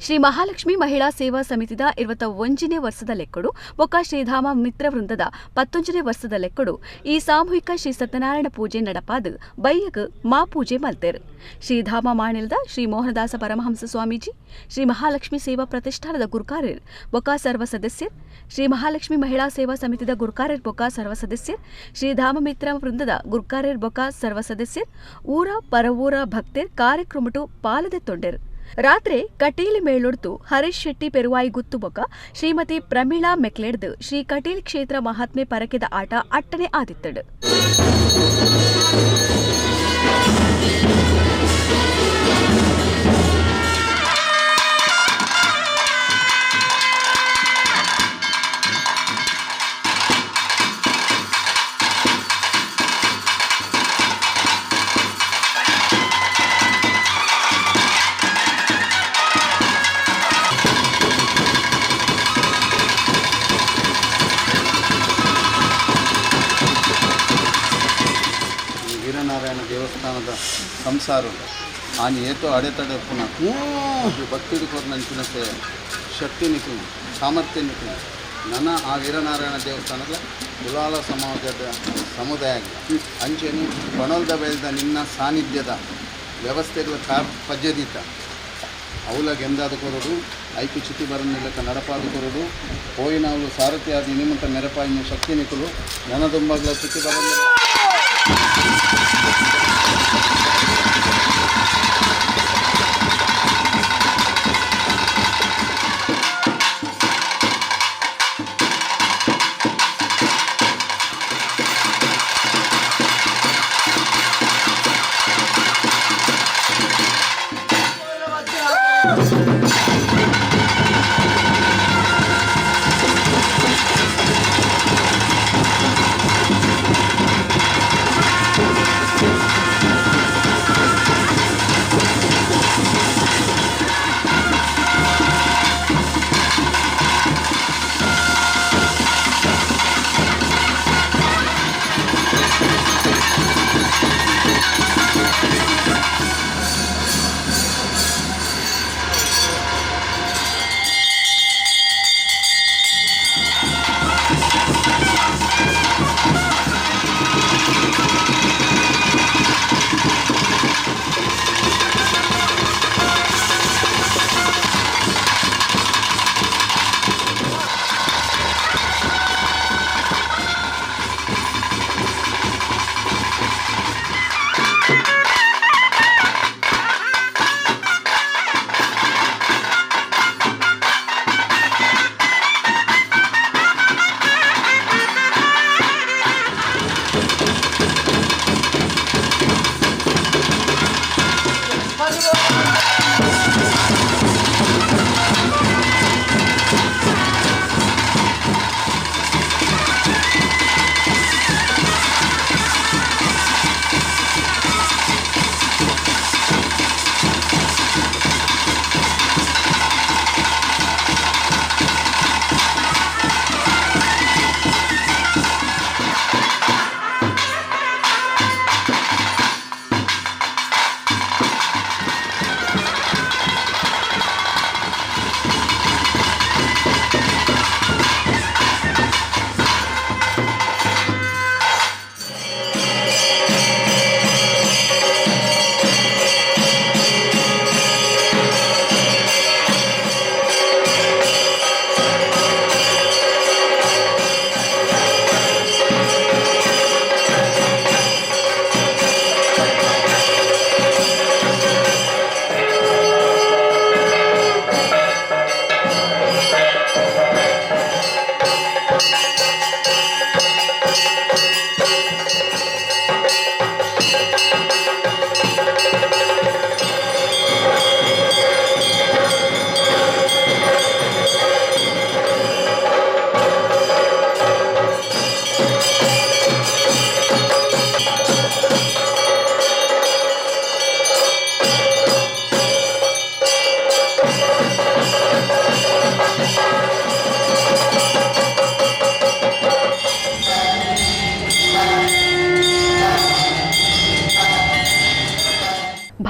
ಶ್ರೀ ಮಹಾಲಕ್ಷ್ಮಿ ಮಹಿಳಾ ಸೇವಾ ಸಮಿತಿದ 21ನೇ ವರ್ಷದ ಲೆಕ್ಕಡು ಬೊಕ್ಕ ಶ್ರೀಧಾಮ ಮಿತ್ರ ವೃಂದದ 19ನೇ ವರ್ಷದ ಲೆಕ್ಕಡು ಈ ಸಾಮೂಹಿಕ ಶ್ರೀ ಸತ್ಯನಾರಾಯಣ ಪೂಜೆ ನಡಪಾದು ಬೈಯಗ್ ಮಾ ಪೂಜೆ ಮಲ್ತೇರು. ಶ್ರೀಧಾಮ ಮಾಣಿಲದ ಶ್ರೀ ಮೋಹನದಾಸ ಪರಮಹಂಸ ಸ್ವಾಮೀಜಿ, ಶ್ರೀ ಮಹಾಲಕ್ಷ್ಮಿ ಸೇವಾ ಪ್ರತಿಷ್ಠಾನದ ಗುರುಕಾರ್ಯರ್ ಬೊಕ್ಕ ಸರ್ವ ಸದಸ್ಯರ್, ಶ್ರೀ ಮಹಾಲಕ್ಷ್ಮಿ ಮಹಿಳಾ ಸೇವಾ ಸಮಿತಿದ ಗುರುಕಾರ್ಯರ್ ಬೊಕ್ಕ ಸರ್ವ ಸದಸ್ಯರ್, ಶ್ರೀಧಾಮ ಮಿತ್ರ ವೃಂದದ ಗುರುಕಾರ್ಯರ್ ಬೊಕ್ಕ ಸರ್ವ ಸದಸ್ಯರ್, ಊರ ಪರವೂರ ಭಕ್ತರ್ ಕಾರ್ಯಕ್ರಮಟು ಪಾಲದೆ ತೊಂಡೆರು. ರಾತ್ರಿ ಕಟೀಲ್ ಮೇಳೊಡ್ತು ಹರೀಶ್ ಶೆಟ್ಟಿ ಪೆರುವಾಯಿ ಗುತ್ತುಬೊಕ್ಕ ಶ್ರೀಮತಿ ಪ್ರಮೀಳಾ ಮೆಕ್ಲೆಡ್ದು ಶ್ರೀ ಕಟೀಲ್ ಕ್ಷೇತ್ರ ಮಹಾತ್ಮೆ ಪರಕೆದ ಆಟ ಅಟ್ಟನೆ ಆದಿತ್ತಡು. ದೇವಸ್ಥಾನದ ಸಂಸಾರ ಆನೆ ಏತೋ ಅಡೆತಡೆ ಪುನಃ ಭಕ್ತಿಡು ಕೊರ್ನಂಚಿನ ಶಕ್ತಿ ನಿಕುಲು ಸಾಮರ್ಥ್ಯ ನಿಕುಲು ನನ್ನ ಆ ವೀರನಾರಾಯಣ ದೇವಸ್ಥಾನದ ಕುಲಾಲ ಸಮಾಜದ ಸಮುದಾಯ ಅಂಚೆನೆ ಬಣಲ್ದ ಬೆಳೆದ ನಿನ್ನ ಸಾನ್ನಿಧ್ಯದ ವ್ಯವಸ್ಥೆಗಳ ಕಾರ್ ಪಜ್ಜದೀತ ಅವಲ ಗೆಂದಾದ ಕೊರಡು ಐಕು ಚಿತಿ ಬರನಿಲ್ಲಕ ನಡಪಾದ ಕೊರಡು ಹೋಯಿನವಳು ಸಾರಥಿಯಾದ ನಿಮ್ಮಂತ ಮೆರಪಾಯಿನ ಶಕ್ತಿ ನಿಕುಲು ನನದುಂಬಾಗ್ಲ ಚಿತಿ ಬರಲ್ಲ.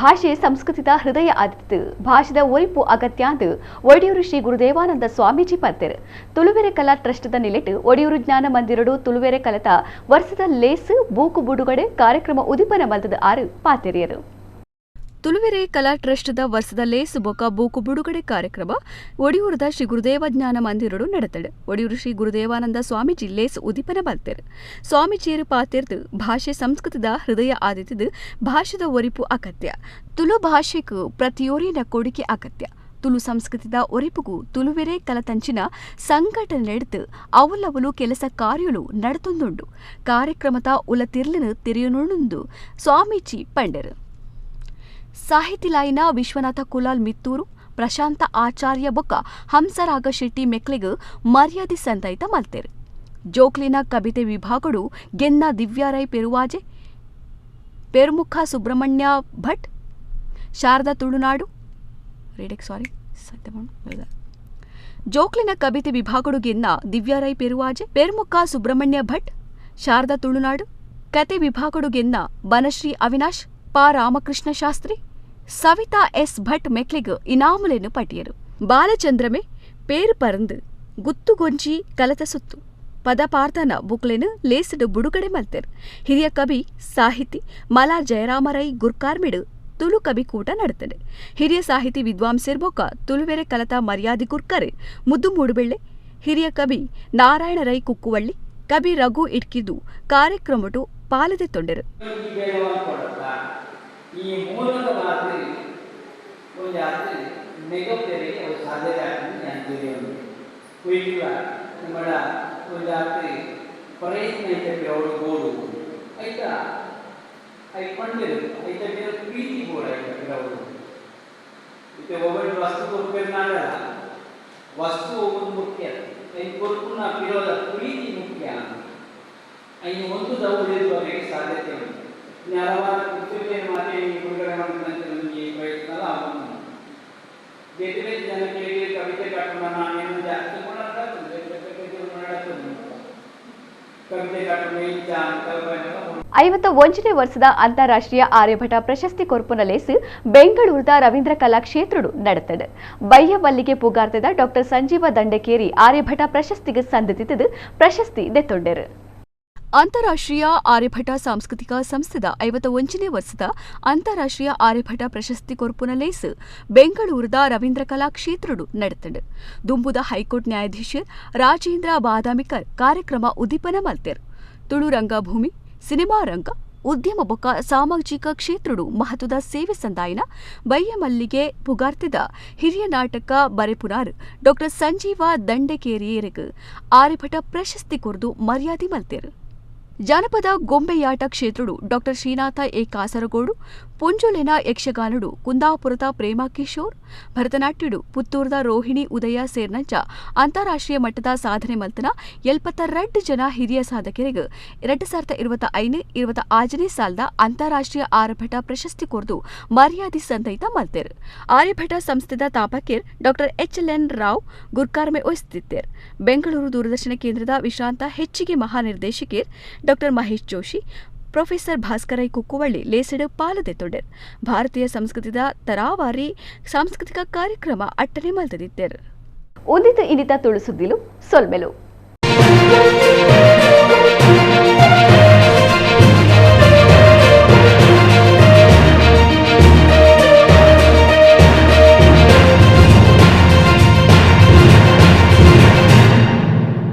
ಭಾಷೆ ಸಂಸ್ಕೃತಿದ ಹೃದಯ ಆದಿತ್ತು ಭಾಷೆದ ಒರಿಪು ಅಗತ್ಯಾಂದು ಒಡಿಯೂರು ಶ್ರೀ ಗುರುದೇವಾನಂದ ಸ್ವಾಮೀಜಿ ಪಂತೆರು. ತುಳುವೆರೆ ಕಲಾ ಟ್ರಸ್ಟ್ದ ನಿಲೆಟ್ ಒಡಿಯೂರು ಜ್ಞಾನ ಮಂದಿರಡು ತುಳುವೆರೆ ಕಲತ ವರ್ಷದ ಲೇಸ್ ಬೂಕು ಬುಡುಗಡೆ ಕಾರ್ಯಕ್ರಮ ಉದಿಪನ ಮಲ್ತದ ಆರು ಪಾತೆರಿಯರು. ತುಳುವೆರೆ ಕಲಾ ಟ್ರಸ್ಟ್ದ ವರ್ಷದ ಲೇಸ್ ಬೊಕ ಬೂಕು ಬುಡುಗಡೆ ಕಾರ್ಯಕ್ರಮ ಒಡಿಯೂರದ ಶ್ರೀ ಗುರುದೇವ ಜ್ಞಾನ ಮಂದಿರಡು ನಡೆತಳು. ಒಡಿಯೂರು ಶ್ರೀ ಗುರುದೇವಾನಂದ ಸ್ವಾಮೀಜಿ ಲೇಸ್ ಉದಿಪನ ಮಲ್ತೆರು. ಸ್ವಾಮೀಜಿಯರು ಪಾತೆರ್ದು ಭಾಷೆ ಸಂಸ್ಕೃತದ ಹೃದಯ ಆದಿತ್ತಿದ್ದು ಭಾಷೆದ ಒರಿಪು ಅಗತ್ಯ, ತುಳು ಭಾಷೆಗೂ ಪ್ರತಿಯೊರಿನ ಕೊಡುಗೆ ಅಗತ್ಯ, ತುಳು ಸಂಸ್ಕೃತಿದ ಒರಿಪುಗೂ ತುಳುವೆರೆ ಕಲತಂಚಿನ ಸಂಘಟನೆ ನಡೆದು ಅವಲವಲು ಕೆಲಸ ಕಾರ್ಯಲು ನಡೆತೊಂದುಂಡು. ಕಾರ್ಯಕ್ರಮದ ಉಲತಿರ್ಲಿನ ತಿರಿಯನುಂಡು ಸ್ವಾಮೀಜಿ ಪಂಡೆರು. ಸಾಹಿತಿಲಾಯಿನ ವಿಶ್ವನಾಥ ಕುಲಾಲ್ ಮಿತ್ತೂರು, ಪ್ರಶಾಂತ ಆಚಾರ್ಯ ಬೊಕ್ಕ ಹಂಸರಾಗ ಶೆಟ್ಟಿ ಮೆಕ್ಲೆಗ್ ಮರ್ಯಾದೆ ಸಂದೈತ ಮಲ್ತೆರು. ಜೋಕ್ಲಿನ ಕವಿತೆ ವಿಭಾಗಡು ಗೆನ್ನ ದಿವ್ಯಾರೈ ಪೆರುವಾಜೆ, ಪೆರುಮುಖ ಸುಬ್ರಹ್ಮಣ್ಯ ಭಟ್, ಶಾರದಾ ತುಳುನಾಡು ಸಾರಿ ಜೋಕ್ಲಿನ ಕವಿತೆ ವಿಭಾಗಡು ಗೆನ್ನ ದಿವ್ಯಾರೈ ಪೆರುವಾಜೆ, ಪೆರುಮುಖ ಸುಬ್ರಹ್ಮಣ್ಯ ಭಟ್, ಶಾರದಾ ತುಳುನಾಡು. ಕತೆ ವಿಭಾಗಡು ಗೆನ್ನ ಬನಶ್ರೀ ಅವಿನಾಶ್, ಪಾ ರಾಮಕೃಷ್ಣ ಶಾಸ್ತ್ರಿ, ಸವಿತಾ ಎಸ್ ಭಟ್ ಮೆಕ್ಲೆಗ್ ಇನಾಮುಲೆನು ಪಟ್ಟಿಯರು. ಬಾಲಚಂದ್ರಮೆ ಪೇರು ಪರಂದು ಗುತ್ತುಗೊಂಜಿ ಕಲತ ಸುತ್ತು ಪದಪಾರ್ಥನ ಬುಕ್ಲೆನು ಲೇಸಡು ಬುಡುಗಡೆ ಮಲ್ತೆರು. ಹಿರಿಯ ಕವಿ ಸಾಹಿತಿ ಮಲಾ ಜಯರಾಮರೈ ಗುರ್ಕಾರ್ಮಿಡು ತುಳು ಕವಿ ಕೂಟ ನಡೆತದೆ. ಹಿರಿಯ ಸಾಹಿತಿ ವಿದ್ವಾಂಸೆರ್ ಬೊಕ್ಕ ತುಳುವೆರೆ ಕಲತ ಮರ್ಯಾದೆ ಗುರ್ಕರೆ ಮುದ್ದು ಮೂಡುಬೆಳ್ಳೆ, ಹಿರಿಯ ಕವಿ ನಾರಾಯಣ ರೈ ಕುಕ್ಕುವಳ್ಳಿ, ಕವಿ ರಘು ಇಟ್ಕಿದು ಕಾರ್ಯಕ್ರಮಟು ಪಾಲದೆ ತೊಂಡೆರು. ಈ ಮೂಲದ ಮಾದರಿ ಒಂದು ನೆಗಪ್ಪೆರಿಗೆ ಅವು ಸಾಧ್ಯತೆ ಆಗ್ತದೆ ಅಂತೀವಿ. ಕುಯ್ಯಿಲ್ಲ ನಿಮ್ಮಡ ಒಂದು ರಾತ್ರಿ ಪ್ರಯತ್ನ ಐತೆ ಅವರು ಗೋಡು ಆಯ್ತಾ I ಪಂಡಿರು ಐತೆ ಬೇರೆ ಪ್ರೀತಿ ಬೋರ್ಡ್ ಐತೆ ಅವರು ಇತ್ತೆ ಒಬ್ಬರು ವಸ್ತು ಕೊಡ್ಬೇಕು ನಾಡಲ್ಲ, ವಸ್ತು ಒಂದು ಮುಖ್ಯ, ಐದು ಕೊಡ್ಪುನ ಪಿರೋದ ಪ್ರೀತಿ ಮುಖ್ಯ. ಐದು ಒಂದು ದೌರ್ಯ ಸಾಧ್ಯತೆ ಉಂಟು. ಹಲವಾರು ಕೃತಿಯನ್ನು ಮಾತೆ ಬಿಡುಗಡೆ ಮಾಡಿದಂತೆ ನಮಗೆ ಪ್ರಯತ್ನ ಆಗುವುದು. ಬೇರೆ ಬೇರೆ ಜನಕ್ಕೆ ಕವಿತೆ ಕಟ್ಟೋಣ ನಾನೇನು ಜಾಸ್ತಿ ಕೂಡ ಬೇರೆ ಬೇರೆ ಕವಿತೆ ಕವಿತೆ ಕಟ್ಟೋಣ ಇಂಚ ಅಂತ. 51ನೇ ವರ್ಷದ ಅಂತಾರಾಷ್ಟ್ರೀಯ ಆರ್ಯಭಟ ಪ್ರಶಸ್ತಿ ಕೊರ್ಪುನ ಲೇಸು ಬೆಂಗಳೂರದ ರವೀಂದ್ರ ಕಲಾಕ್ಷೇತ್ರಡು ನಡೆತದೆ. ಬಯ್ಯವಲ್ಲಿಗೆ ಪುಗಾರ್ತೆದ ಡಾಕ್ಟರ್ ಸಂಜೀವ ದಂಡಕೇರಿ ಆರ್ಯಭಟ ಪ್ರಶಸ್ತಿಗೆ ಸಂದಿತಿದ್ದು ಪ್ರಶಸ್ತಿ ದೆತ್ತೊಂಡೆರು. ಅಂತಾರಾಷ್ಟ್ರೀಯ ಆರ್ಯಭಟ ಸಾಂಸ್ಕೃತಿಕ ಸಂಸ್ಥೆದ 51ನೇ ವರ್ಷದ ಅಂತಾರಾಷ್ಟ್ರೀಯ ಆರ್ಯಭಟ ಪ್ರಶಸ್ತಿ ಕೊರ್ಪುನ ಲೇಸು ಬೆಂಗಳೂರದ ರವೀಂದ್ರ ಕಲಾಕ್ಷೇತ್ರಡು ನಡೆತಂಡು. ದುಂಬುದ ಹೈಕೋರ್ಟ್ ನ್ಯಾಯಾಧೀಶರ್ ರಾಜೇಂದ್ರ ಬಾದಾಮಿಕರ್ ಕಾರ್ಯಕ್ರಮ ಉದ್ದೀಪನ ಮಲ್ತೆರ್. ತುಳು ರಂಗಭೂಮಿ, ಸಿನಿಮಾ ರಂಗ, ಉದ್ಯಮ ಬೊಕ್ಕ ಸಾಮಾಜಿಕ ಕ್ಷೇತ್ರಡು ಮಹತ್ವದ ಸೇವೆ ಸಂದಾಯಿನ ಬಯ್ಯಮಲ್ಲಿಗೆ ಪುಗಾರ್ತಿದ ಹಿರಿಯ ನಾಟಕ ಬರೆಪುನಾರ್ ಡಾಕ್ಟರ್ ಸಂಜೀವ ದಂಡಕೇರಿಯರಿಗೆ ಆರ್ಯಭಟ ಪ್ರಶಸ್ತಿ ಕೊರ್ದು ಮರ್ಯಾದೆ ಮಲ್ತೆರ್. ಜಾನಪದ ಗೊಂಬೆಯಾಟ ಕ್ಷೇತ್ರಡು ಡಾಕ್ಟರ್ ಶ್ರೀನಾಥ ಎ ಕಾಸರಗೋಡು, ಪುಂಜುಲೆನ ಯಕ್ಷಗಾನಡು ಕುಂದಾಪುರದ ಪ್ರೇಮಾ ಕಿಶೋರ್, ಭರತನಾಟ್ಯಡು ಪುತ್ತೂರದ ರೋಹಿಣಿ ಉದಯ ಸೇರ್ನಂಚ ಅಂತಾರಾಷ್ಟ್ರೀಯ ಮಟ್ಟದ ಸಾಧನೆ ಮಲ್ತನ 72 ಜನ ಹಿರಿಯ ಸಾಧಕರಿಗೆ 2025-26ನೇ ಸಾಲದ ಅಂತಾರಾಷ್ಟ್ರೀಯ ಆರ್ಯಭಟ ಪ್ರಶಸ್ತಿ ಕೊರ್ದು ಮರ್ಯಾದೆ ಸಂದೈತ ಮಲ್ತೆರ್. ಆರ್ಯಭಟ ಸಂಸ್ಥೆದ ತಾಪಕೇರ್ ಡಾಕ್ಟರ್ ಎಚ್ಎಲ್ಎನ್ ರಾವ್ ಗುರ್ಕಾರ್ಮೆ ವಹಿಸುತ್ತಿದ್ದರು. ಬೆಂಗಳೂರು ದೂರದರ್ಶನ ಕೇಂದ್ರದ ವಿಶ್ರಾಂತ ಹೆಚ್ಚಿಗೆ ಮಹಾನಿರ್ದೇಶಕೇರ್ ಡಾಕ್ಟರ್ ಮಹೇಶ್ ಜೋಶಿ, ಪ್ರೊಫೆಸರ್ ಭಾಸ್ಕರೈ ಕುಕ್ಕುವಳ್ಳಿ ಲೇಸೆಡು ಪಾಲುದೆತ್ತೊಂಡೆರ್. ಭಾರತೀಯ ಸಂಸ್ಕೃತಿದ ತರಾವಾರಿ ಸಾಂಸ್ಕೃತಿಕ ಕಾರ್ಯಕ್ರಮ ಅಟ್ಟನೆ ಮಲ್ತದಿತ್ತೆರ್. ಒಂದಿತ ಇನ್ನಿತ ತುಳುಸುದ್ದಿಲು ಸೊಲ್ಮೆಲು.